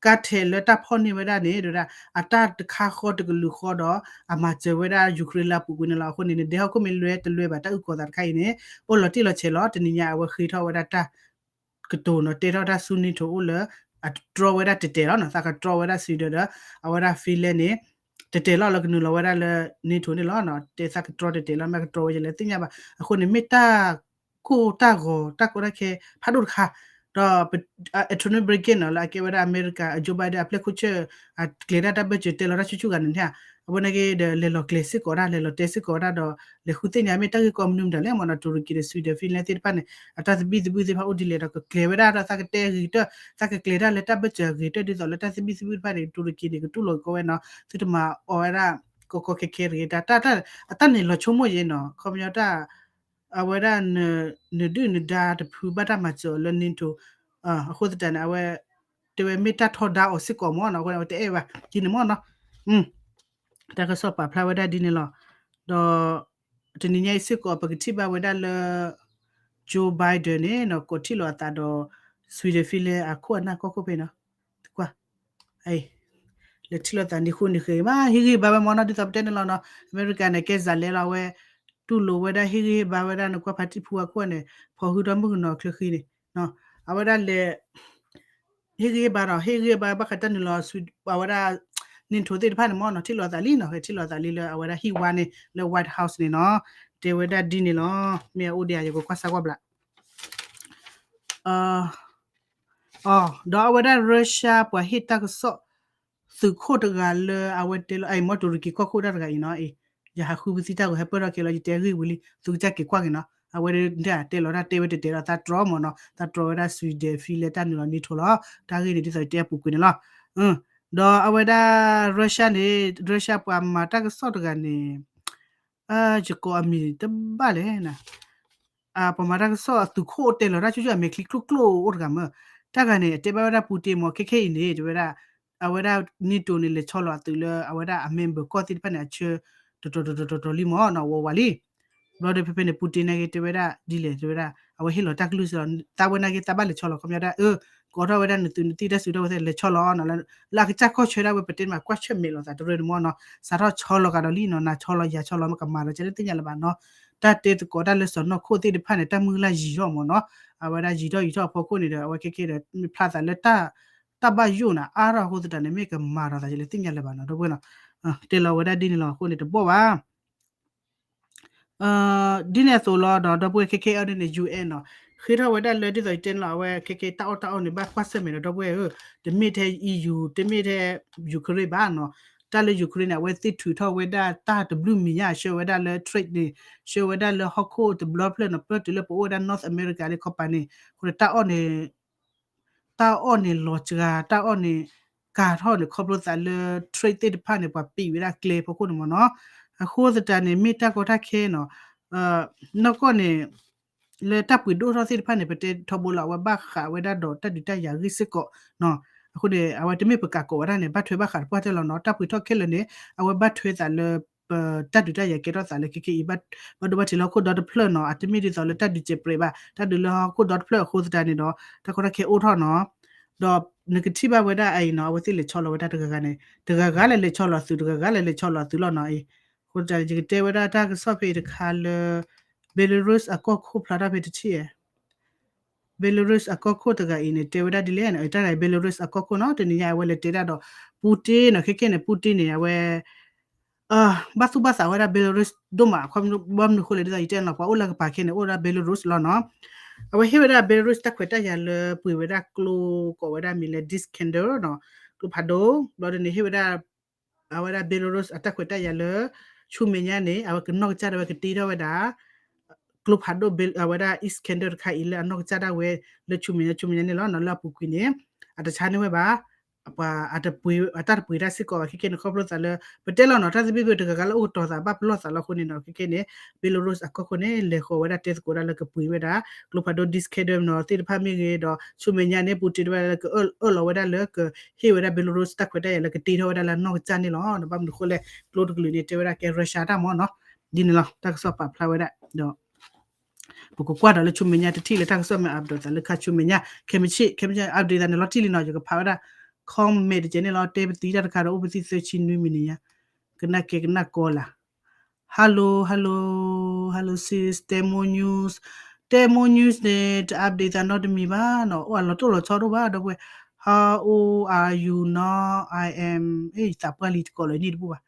ကါထဲးလၢတၢ်ဖီၣ်န့ၢ်ဝဲဒၣ်န့ၣ် တဲဝဲဒၣ် အတၢ်တခါဃီတကလုာ်ဃီဒီး အမၤစၢၤဝဲဒၣ် Ukraine လၢအပူၤကွံာ်န့ၣ်လီၤ. အဃိန့ၣ် နဒဲဟီၣ်ခိၣ်မ့ၢ်လွဲတလွဲဘၣ် တၢ်အုၣ်ကီၤသးတခါအံၤန့ၣ် အိၣ်လီၤတံၢ်လီၤဆဲးလီၤ. တနံၤညါအဝဲဃ့ထီၣ်ဝဲဒၣ်တၢ် ကတိၤနီၤ တဲထီၣ်တၢ်ဆူ NATO အိၣ်လၢ အတြီဝဲဒၣ်တဲာ်တဲာ်လီၤနီၤ သးကတြီဝဲဒၣ် Sweden ဒီး အဝဲဒၣ် Finland န့ၣ် တဲာ်တဲာ်လီၤလၢကနုာ်လီၤဝဲဒၣ်လၢ NATO န့ၣ်လီၤ. တဲသးကတြီတဲာ်တဲာ်လီၤ မ့ၢ်ကတြီဝဲလဲၣ်သ့ၣ်ညါဘၣ်. အဃိန့ၣ် မ့ၢ်တၢ်ကိၢ်တၢ်ဂီၤ တၢ်ကီတၢ်ခဲဖးဒိၣ်တခါ ဒီး Antony Blinken နီၤ လၢအကဲဝဲဒၣ်အမဲရကၤ Joe Biden အပျဲၢ်ခိၣ်ဆၢၣ် အကျဲၤတၢ်တၢ်ဘၢၣ်စၢၤတဲလီၤတၢ်ဆူၣ်ဆူၣ်ဂၤန့ၣ် အဝဲနာ်က့ဒီး လဲၤလီၤကျဲၤစ့ၢ်ကီးဒၣ် လဲၤလီၤတဲစ့ၢ်ကီးဒၣ်ဒီး လဲၤဃုသ့ၣ်ညါမ့ၢ်တၢ်ဂ့ၢ်ကီမနုၤမတၤလဲၣ်မ့ၢ်နီၤ တူရကီဒီး Sweden Finland သ့ၣ်တဖၣ်န့ၣ် အတၢ်သဘံၣ်သဘုၣ်သ့ၣ်တဖၣ်အိၣ်ဒ်လဲၣ်ဒီး ကကျဲၤဝဲဒၣ်ဒီးသးကတဲအဂ့ၤကတၢၢ် သးကကျဲၤတၢ်လၢတၢ်ဘၢၣ်စၢၤအဂ့ၤကတၢၢ် ဒ်သိးလၢတၢ်သဘံၣ်သဘုၣ်တဖၣ်န့ၣ် တူရကီန့ၣ် ကတူၢ်လိာ်ကီဝဲနီၤ သုတမၤအီၣ်ဝဲဒၣ် ကီကီခဲခဲတဂ့ၤ တၢ် အတၢ်န့ၣ်လီၤဆိကမိၣ်ယဲနီၤ ခီပညီတၢ် အဝဲဒၣ် နဒုၣ်နဒါတဖုဘၣ်တၢ်မၤစၢၤအီၤလၢ NATO အဃိသတးန့ၣ် အဝဲ တဲဝဲမ့ၢ်တၢ်ထီဒါအီၤစ့ၢ်ကီးမ့ၢ်နီၤ အဃိန့ၣ် အဝဲတအဲၣ်ဘၣ် ဒ်န့ၣ်မ့ၢ်နီၤ တၢ်ကစီၣ်ပာ်ဖျါဝဲဒၣ်ဒ်န့ၣ်လီၤ. ဒီး တနံၤညါအံၤစ့ၢ်ကီး ပကထံၣ်ဘၣ်ဝဲဒၣ်လၢ Joe Biden န့ၣ်နီၤ ကိးထံၣ်လိာ်အသးဒီး Sweden Finland အခိၣ်အနၢ်ကီၢ်ခိၣ်ဖဲနီၤ ကွၢ် လဲၤထံၣ်လိာ်သးနံၤဃိနံၤဃဲမး ဟ့ၣ်ဂံၢ်ဘါဝဲမ့ၢ်နီၤ ဒ်သိးပတဲန့ၣ်လီၤနီၤ အမဲရကၤန့ၣ် ကဲစးလဲလီၤဝဲ တူၢ်လိာ်ဝဲဒၣ်ဟ့ၣ်ဂံၢ်ဟ့ၣ်ဘါဝဲဒၣ် နကွၢ်ဖါတံၢ်ဖုအခိၣ်န့ၣ် ဖီၣ်ဟုဒီးမုၣ်ကနီၤချၢဃံန့ၣ် အဝဲဒၣ်လဲၤ ဟ့ၣ်ဂံၢ်ဟ့ၣ်ဘါဒီး ဟ့ၣ်ဂံၢ်ဟ့ၣ်ဘါဘၣ်ဃးတၢ်နုာ်လီၤ အဝဲဒၣ် NATO သ့ၣ်တဖၣ်န့ၣ်မ့ၢ်နီၤ ထံၣ်လိာ်သးလံနီၤ ထံၣ်လိာ်သးလံလၢအဝဲဒၣ်ဟံၣ်ဝါန့ၣ် လၢ White House န့ၣ်နီၤ တဲဝဲဒၣ်ဒ်န့ၣ်လီၤ မ့ၢ်အအိၣ်ဒံးဧါ ယကကွၢ်စၢ်ကွၢ်ဘျး အ ဒီးအဝဲဒၣ် Russia ပှၤဟ့ၣ်တၢ်ကစီၣ် သုးခိၣ်တဂၤလၢအဝဲတဲလီၤ အအံၤမ့ၢ်တူရကံကီၢ်ခိၣ်တၢ်တဂၤအံၤနီၤ အံၤ ယဟးဃုပသံတၢ်ဂီၤဟဲပၢၢ်ထီၣ်က့ၤလီၤ ယတဲဂ့ၢ်ဝံၤလံ သုကစၢ်က့ၤကွၢ်က့ၤနီၤ အဝဲတဲလီၤတၢ်တဲဝဲတဲတဲလီၤ သးတြီမ့ၢ်နီၤ သးတြီဝဲဒၣ် Sweden Finland တၢ်နုာ်လီၤ NATO လီၤ တၢ်ဂ့ၢ်န့ၣ် ဒ်သိးယတဲအပူၤကွံာ်န့ၣ်လီၤ ဒီးအဝဲဒၣ် Russia န့ၣ် Russia ပှၤမၤတၢ်ကစီၣ်တဂၤန့ၣ် ယကိးအမံၤတဘၣ်လဲၣ် ပှၤမၤတၢ်ကစီၣ်အသုးခိၣ်အိၣ်တဲလီၤတၢ်ဆူၣ်ဆူၣ် အမဲာ်ချံကျိၣ်ကျိၣ်အိၣ်တဂၤမ့ၢ် တၢ်ဂၤန့ၣ် အတဲဘၣ်ဝဲဒၣ် Putin မ့ၢ် ခဲခဲအံၤန့ၣ် တဲဝဲဒၣ် အဝဲဒၣ် NATO န့ၣ် လဲၤဆီလီၤအသုးလၢ အဝဲဒၣ်အ member ကီၢ်သ့ၣ်တဖၣ်န့ၣ် အဆၢ တတီၤတတီၤတတီၤလံမ့ၢ်နီၤ ဝးဝးလံ ဘျီဒီးဖဲဖဲန့ၣ် Putin နာ်က့ တဲဝဲဒၣ်ဒ်လဲၣ် တဲဝဲဒၣ် အဝဲဟ့ၣ်လီၤတၢ်ကလုၢ်စ့ၢ်လီၤ. သးဝဲနာ်က့ သးဘၣ်လဲၤဆီလီၤ ခီပညီဒၣ် အၢ ကိးထီၣ်ဝဲဒၣ်နသုးနသံၣ်တၢ်စုတၢ်ဝဲသ့ၣ် လဲၤဆီလီၤနီၤ လၢအကစၢ်ကီၢ်ဆၢဒၣ်ဝဲ ပတဲမးကွၢ်ဆၢၣ်မဲာ်လိာ်သးတရၢန့ၣ်မ့ၢ်နီၤ စးထီၣ်ဆီလီၤကဒီးလံနီၤ နၤဆီလီၤယၤဆီလီၤ မ့ၢ်ကမၤလီၤကဲလၢသ့ၣ်ညါလၢၤဘၣ်နီၤ. တၢ်တဲသကိးတၢ်လၢစီၤနီၢ်ခိၣ်သ့ၣ်တဖၣ်န့ၣ် တၢ်မုၢ်လၢ်ယံၤထီၣ်မ့ၢ်နီၤ အဝဲဒၣ်ယံၤထီၣ်ယံၤထီၣ်အဖီခိၣ်န့ၣ်ဒီး အဝဲခဲခဲဒီး မ့ၢ်ဖျါသးလၢ တၢ်ဘၣ်ယိၣ်နၤအါထီၣ်အဃိသတးန့ၣ် မ့ၢ်ကမၤထီၣ်သးကဲလၢသ့ၣ်ညါလၢၤဘၣ်နီၤ ဒီပုၢ်ဝဲၢ်နီၤ. တဲလီၤဝဲဒၣ်ဒ်န့ၣ်လီၤ အဃိန့ၣ်တဘီၣ်ဘၣ် ဒ်န့ၣ်အသိးလီၤဒီး ဒီပုၢ်ဝဲၢ်ခဲခဲအံၤန့ၣ် ယူၢ်အဲၣ်နီၤ ဃ့ထီၣ်ဝဲဒၣ်လၢဒ်သိးယတဲန့ၣ်လီၤ အဝဲခဲခဲတၢ်အီၣ်တၢ်အီန့ၣ် ဘၣ်ကွၢ်ဆၢၣ်မဲာ်ဒီး ဒီပုၢ်ဝဲၢ်ဧၢ တမ့ၢ်ထဲ E U တမ့ၢ်ထဲ Ukraine ဘၣ်နီၤ. တၢ်လၢ Ukraine န့ၣ် အဝဲသ့ၣ်ထုးထီၣ်ဝဲဒၣ်တၢ်တဘျုးမံၤညါ ဆှၢဝဲဒၣ်လၢ trade န့ၣ် ဆှၢဝဲဒၣ်လၢဟီၣ်ခိၣ်တဘျီဖျၢၣ်နီၤ ပၢၢ်တုၤလၢပအိၣ်ဝဲဒၣ် North America န့ၣ် ခီပၤန့ၣ် အဃိန့ၣ် တၢ်အီၣ်န့ၣ် တၢ်အီၣ်န့ၣ်လီၤစှၤ တၢ်အီၣ်န့ၣ် ကၤထီၣ်န့ၣ် ခီဖျိသးလၢ trade သ့ၣ်တဖၣ်န့ၣ် ပှၤပံးဝဲဒၣ်ကျဲဖီခိၣ်န့ၣ်မ့ၢ်နီၤ. အဃိသတးန့ၣ် မ့ၢ်တၢ်ကီတၢ်ခဲနီၤ နီၢ်ကီၢ်န့ၣ် လၢတၢ်ပှ့ၤဒိၣ်ထီၣ်သ့ၣ်တဖၣ်န့ၣ် ပတဲထီဘိလီၤ အဝဲဘၣ်ဃးဝဲဒၣ်ဒီးတၢ်ဒုးတၢ်ယၤဂ့ၢ်စ့ၢ်ကီးနီၤ. အဃိန့ၣ် အဝဲတမ့ၢ်ပကးကိးဝဲဒၣ်န့ၣ် ဘၣ်ထွဲဘၣ်ဃးတပှၢ်တၢၢ်လီၤနီၤ. တၢ်ပှ့ၤထီၣ်ခဲလၢာ်န့ၣ် အဝဲဘၣ်ထွဲသးလၢ ပတၢ်ဒုးတၢ်ယၤကဲထီၣ်သးလၢခဲခဲအံၤ ဘၣ်ဒိဘၣ်ထံးလၢဟီၣ်ခိၣ်ဒီတဖျၢၣ်နီၤ အတမ့ၢ်ဒ်သိးလၢတၢ်ဒုးစဲးပြဲးဘၣ် တၢ်ဒုးလၢဟီၣ်ခိၣ်ဒီတဖျၢၣ်အဃိသတးန့ၣ်ဒီး တၢ်ကီတၢ်ခဲအိၣ်ထီၣ်နီၤ. ဒီးနကထံၣ်ဘၣ်ဝဲဒၣ်အအံၤနီၤ အဝဲသ့ၣ်လဲၤဆီလီၤဝဲဒၣ်တဂၤဂၤန့ၣ် တဂၤဂၤလဲၤလဲၤဆီလီၤသုး တဂၤဂၤလဲၤလဲၤဆီလီၤသုးလီၤနီၤအံၤ. အဃိသတးန့ၣ် ယကတဲဝဲဒၣ်တၢ်ကစီၣ်ဖဲအံၤတခါလၢ Belarus အကီၢ်ခိၣ်ဖျါထီၣ်ဖဲတထံၣ် Belarus အကီၢ်ခိၣ်တဂၤအံၤန့ၣ် တဲဝဲဒၣ်ဒ်လဲၣ်န့ၣ် တၢ် Belarus အကီၢ်ခိၣ်နီၤ တနံၤညါအဝဲလဲၤတဲဒၣ်ဒီး Putin နီၤ ခဲခဲန့ၣ် Putin န့ၣ် အဝဲ ဘၣ်သူၣ်ဘၣ်သးဝဲဒၣ် Belarus ဒိၣ်မး ဘၣ်မနုၤအဃိလဲၣ် ဒ်သိးယတဲန့ၣ်လီၤ ပှၤအိၣ်လၢကပၤခဲန့ၣ် အိၣ်ဒၣ် Belarus လီၤနီၤ. အဝဲဟ့ၣ်ဝဲဒၣ် Belarus တၢ်ခွဲးတၢ်ယာ်လၢပှ့ၤဝဲဒၣ်ကျိကိးဝဲဒၣ်မံၤလၢ Iskander နီၤ ကျိဖးဒိၣ် ဘျီဒ်န့ၣ် ဟ့ၣ်ဝဲဒၣ် အဝဲဒၣ် Belarus အတၢ်ခွဲးတၢ်ယာ်လၢ ဆူမဲာ်ညါန့ၣ် အဝဲကနီၢ်ကစၢ်ဒၣ်ဝဲကတ့ထီၣ်ဝဲဒၣ် ကျိဖးဒိၣ် အဝဲဒၣ် Iskander တခါအံၤလၢအနီၢ်ကစၢ်ဒၣ်ဝဲ လၢဆူမဲာ်ညါဆူမဲာ်ညါန့ၣ်လီၤနီၤ လၢအပူၤကွံာ်န့ၣ် အတဆါန့ၢ်ဝဲဘၣ် ပှၤအတပှ့ၤ အတၢ်တပှ့ၤတၢ်စ့ၢ်ကီးဘၣ် ခဲခဲန့ၣ် ခီဖျိသးလၢ ပတဲလီၤနီၤ တၢ်သဘံၣ်ဘၢတဂၤဂၤလၢအိၣ်ကတီၤသးဘၣ်ပလီၢ်သးလီၤအဃိန့ၣ်နီၤ ခဲခဲန့ၣ် Belarus အကီၢ်ခိၣ်န့ၣ် လဲၤဃီၤဝဲဒၣ်တဲသကိးဒၣ်လၢကပှ့ၤဝဲဒၣ် ကျိဖးဒိၣ် Iskander နီၤသ့ၣ်တဖၣ်မ့ၢ်ဂ့ၤဒီး ဆူမဲာ်ညါန့ၣ် Putin တဲဝဲဒၣ်လၢကအၢၣ်လီၤဝဲဒၣ်လၢကဟ့ၣ်ဝဲဒၣ် Belarus တၢ်ခွဲးတၢ်ယာ်လၢကတ့ထီၣ်ဝဲဒၣ်လၢအနီၢ်ကစၢ်န့ၣ်လီၤ. ဘၣ်မနုၤအဃိလဲၣ် ကျိတကလုာ်န့ၣ် တဲဝဲဒၣ်ကဲ Russia တၢ်မ့ၢ်နီၤ ဒ်န့ၣ်လီၤ တၢ်ကစီၣ်ပာ်ဖျါဝဲဒၣ်ဒီး ပကကွၢ်ဒီးလၢဆူမဲာ်ညါတထံၣ်လၢတၢ်ကစီၣ်မ့ၢ် update သးလၢခါဆူမဲာ်ညါ ခဲမုၢ်ဆ့ၣ် ခဲမုၢ်ဆ့ၣ် update သးန့ၣ်လီၤတံၢ်လံနီၤ ယကဖးဝဲဒၣ် comment တကဲန့ၣ်လီၤ တဲပသံတၢ်တခါဒီးအိၣ်ပသံသၢဆံနွံမံးနံးညါ ကနၣ်ကဲကနၣ်ကီလၢ Hello hello hello sis တဲမိၢ် news တဲမိၢ် news န့ၣ် တ update သးနီတမံၤဘၣ်နီၤ အိၣ်အလီၤတိၢ်လီၤဆီဒိၣ်ဘၣ် ဒီပုၢ်ဝဲၢ် How old are you now? I am သးပှၢ်လံတကိးလၢနံၣ်တဘူၣ်ဘၣ်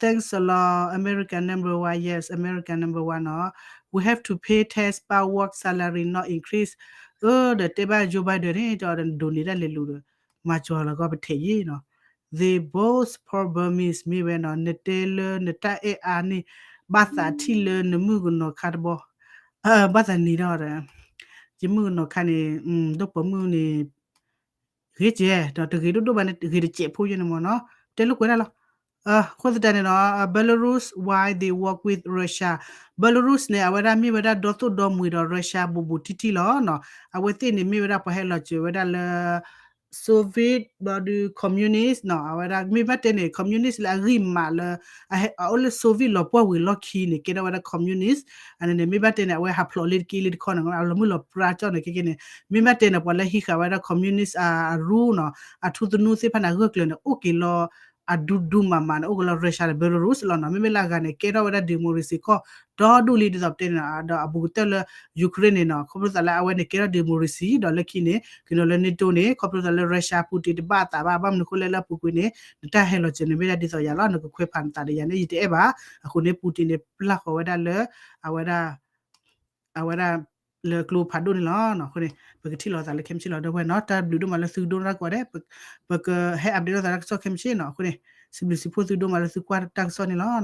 Thanks a lot. America number one. Yes, America number one နီၤ We have to pay tax ဘၣ် work salary not increase အၢ ဒီးတဲဘၣ် Joe Biden န့ၣ် တဲဒိးန့ၢ်ဒၣ်လဲၤလူၤဒီး မၤစၢၤလီၤကီးပထဲးယံၤနီၤ They both pro Burmese မ့ၢ်ဝဲနီၤ နတဲလၢနတၢ်အဲၣ်အါန့ၣ် ဘၣ်သးထံၣ်လၢနမုၣ်ကနီၤခါတဘီ ဘၣ်သးနံၤဒီး ယမုၣ်ကနီၤခါန့ၣ် ဒိၣ်ပိာ်မုၣ်န့ၣ် ဂ့ၤကဲ ဒီးတဂ့ၤဒိၣ်ဒိၣ်ဘၣ်န့ၣ် ဂ့ၤတစဲးဖိယဲန့ၣ်မ့ၢ်နီၤ တဲလိာ်ကွဲဒၣ်လီၤ အဃိသတးန့ၣ်နီၤ Belarus why they work with Russia Belarus န့ၣ် အဝဲဒၣ်မ့ၢ်ဝဲဒၣ်ဒီသိၣ်ဒီမှံၤဒီး Russia ဘူးဘူးတံၢ်တံၢ်လီၤနီၤ အဝဲသ့ၣ်န့ၣ်မ့ၢ်ဝဲဒၣ်ပှၤဟဲလီၤစၢၤဝဲဒၣ်လၢ Soviet ဘျီဒုး communist နီၤ အဝဲဒၣ်မ့ၢ်ဘၣ်တဲန့ၣ် communist လၢအဂံၢ်မးလၢ အအိၣ်လၢ Soviet လီၤပှီၢ်ဝံၤလီၢ်ခံန့ၣ် ကဲထီၣ်ဝဲဒၣ် communist အန့ၣ်န့ၣ် မ့ၢ်ဘၣ်တဲန့ၣ် အဝဲဟးဖျိးလ့တက့ၢ်လ့တခီန့ၣ် အလီၤမုၢ်လီၤပြါကၠီၣ်န့ၣ် ခဲကဲန့ၣ် မ့ၢ်ဘၣ်တဲန့ၣ် ပှၤလၢဟံးဃာ်ဝဲဒၣ် communist အ rule နီၤ အထူသနူသ့ၣ်တဖၣ်န့ၣ် အဂၢၢ်ကျၢၤန့ၣ် အိၣ်က့ၤလီၤ အဒူဒူမးမးန့ၣ် အိၣ်က့ၤလီၤ Russia ဒီး Belarus လီၤနီၤ မ့မ့ၢ်လၢအဂၤန့ၣ် ကဲထီၣ်ဝဲဒၣ် democracy ကီၢ် ဒီဒူၣ်လံ ဒ်သိးပတဲန့ၣ်နီၤ ဒီးအဘူးကတၢၢ်လၢ Ukraine န့ၣ်နီၤ ခီဖျိသးလၢအဝဲန့ၣ်ကဲထီၣ် democracy ဒီးလၢခံန့ၣ် ကနီၤလၢ NATO န့ၣ် ခီဖျိသးလၢ Russia Putin တဘၣ်အသးဘၣ် ဘၣ်မနုၤအဃိလဲၣ်လၢအပူၤကွံာ်န့ၣ် နတၢ်ဟဲလီၤစၢၤန့ၣ်မ့ၢ်ဒၣ်ဒ်သိးယၤလီၤ နကခွဲးဖးနသးဒီးယၤန့ၣ် ယတအဲၣ်ဘၣ် အဃိန့ၣ် Putin န့ၣ် ပျၢ်ဃီၤဝဲဒၣ်လၢ အဝဲဒၣ် အဝဲဒၣ် လၢကျိဖးဒိၣ်န့ၣ်လီၤ အဃိန့ၣ် ပကထံၣ်လိာ်သးလၢခဲမုၢ်ဆ့ၣ်လီၤ ဒီပုၢ်ဝဲၢ်နီၤ တၢ်ဘျုးဒိၣ်မးလၢသုဒိကနၣ်ကိးဂၤဒဲး ပကဟဲ update လိာ်သးတၢ်ကစီၣ်ခဲမုၢ်ဆ့ၣ်နီၤ အဃိန့ၣ် စံးဘျုးစံးဖှိၣ်သုဒိၣ်မးလၢသုကွၢ်တၢ်ကစီၣ်န့ၣ်လီၤ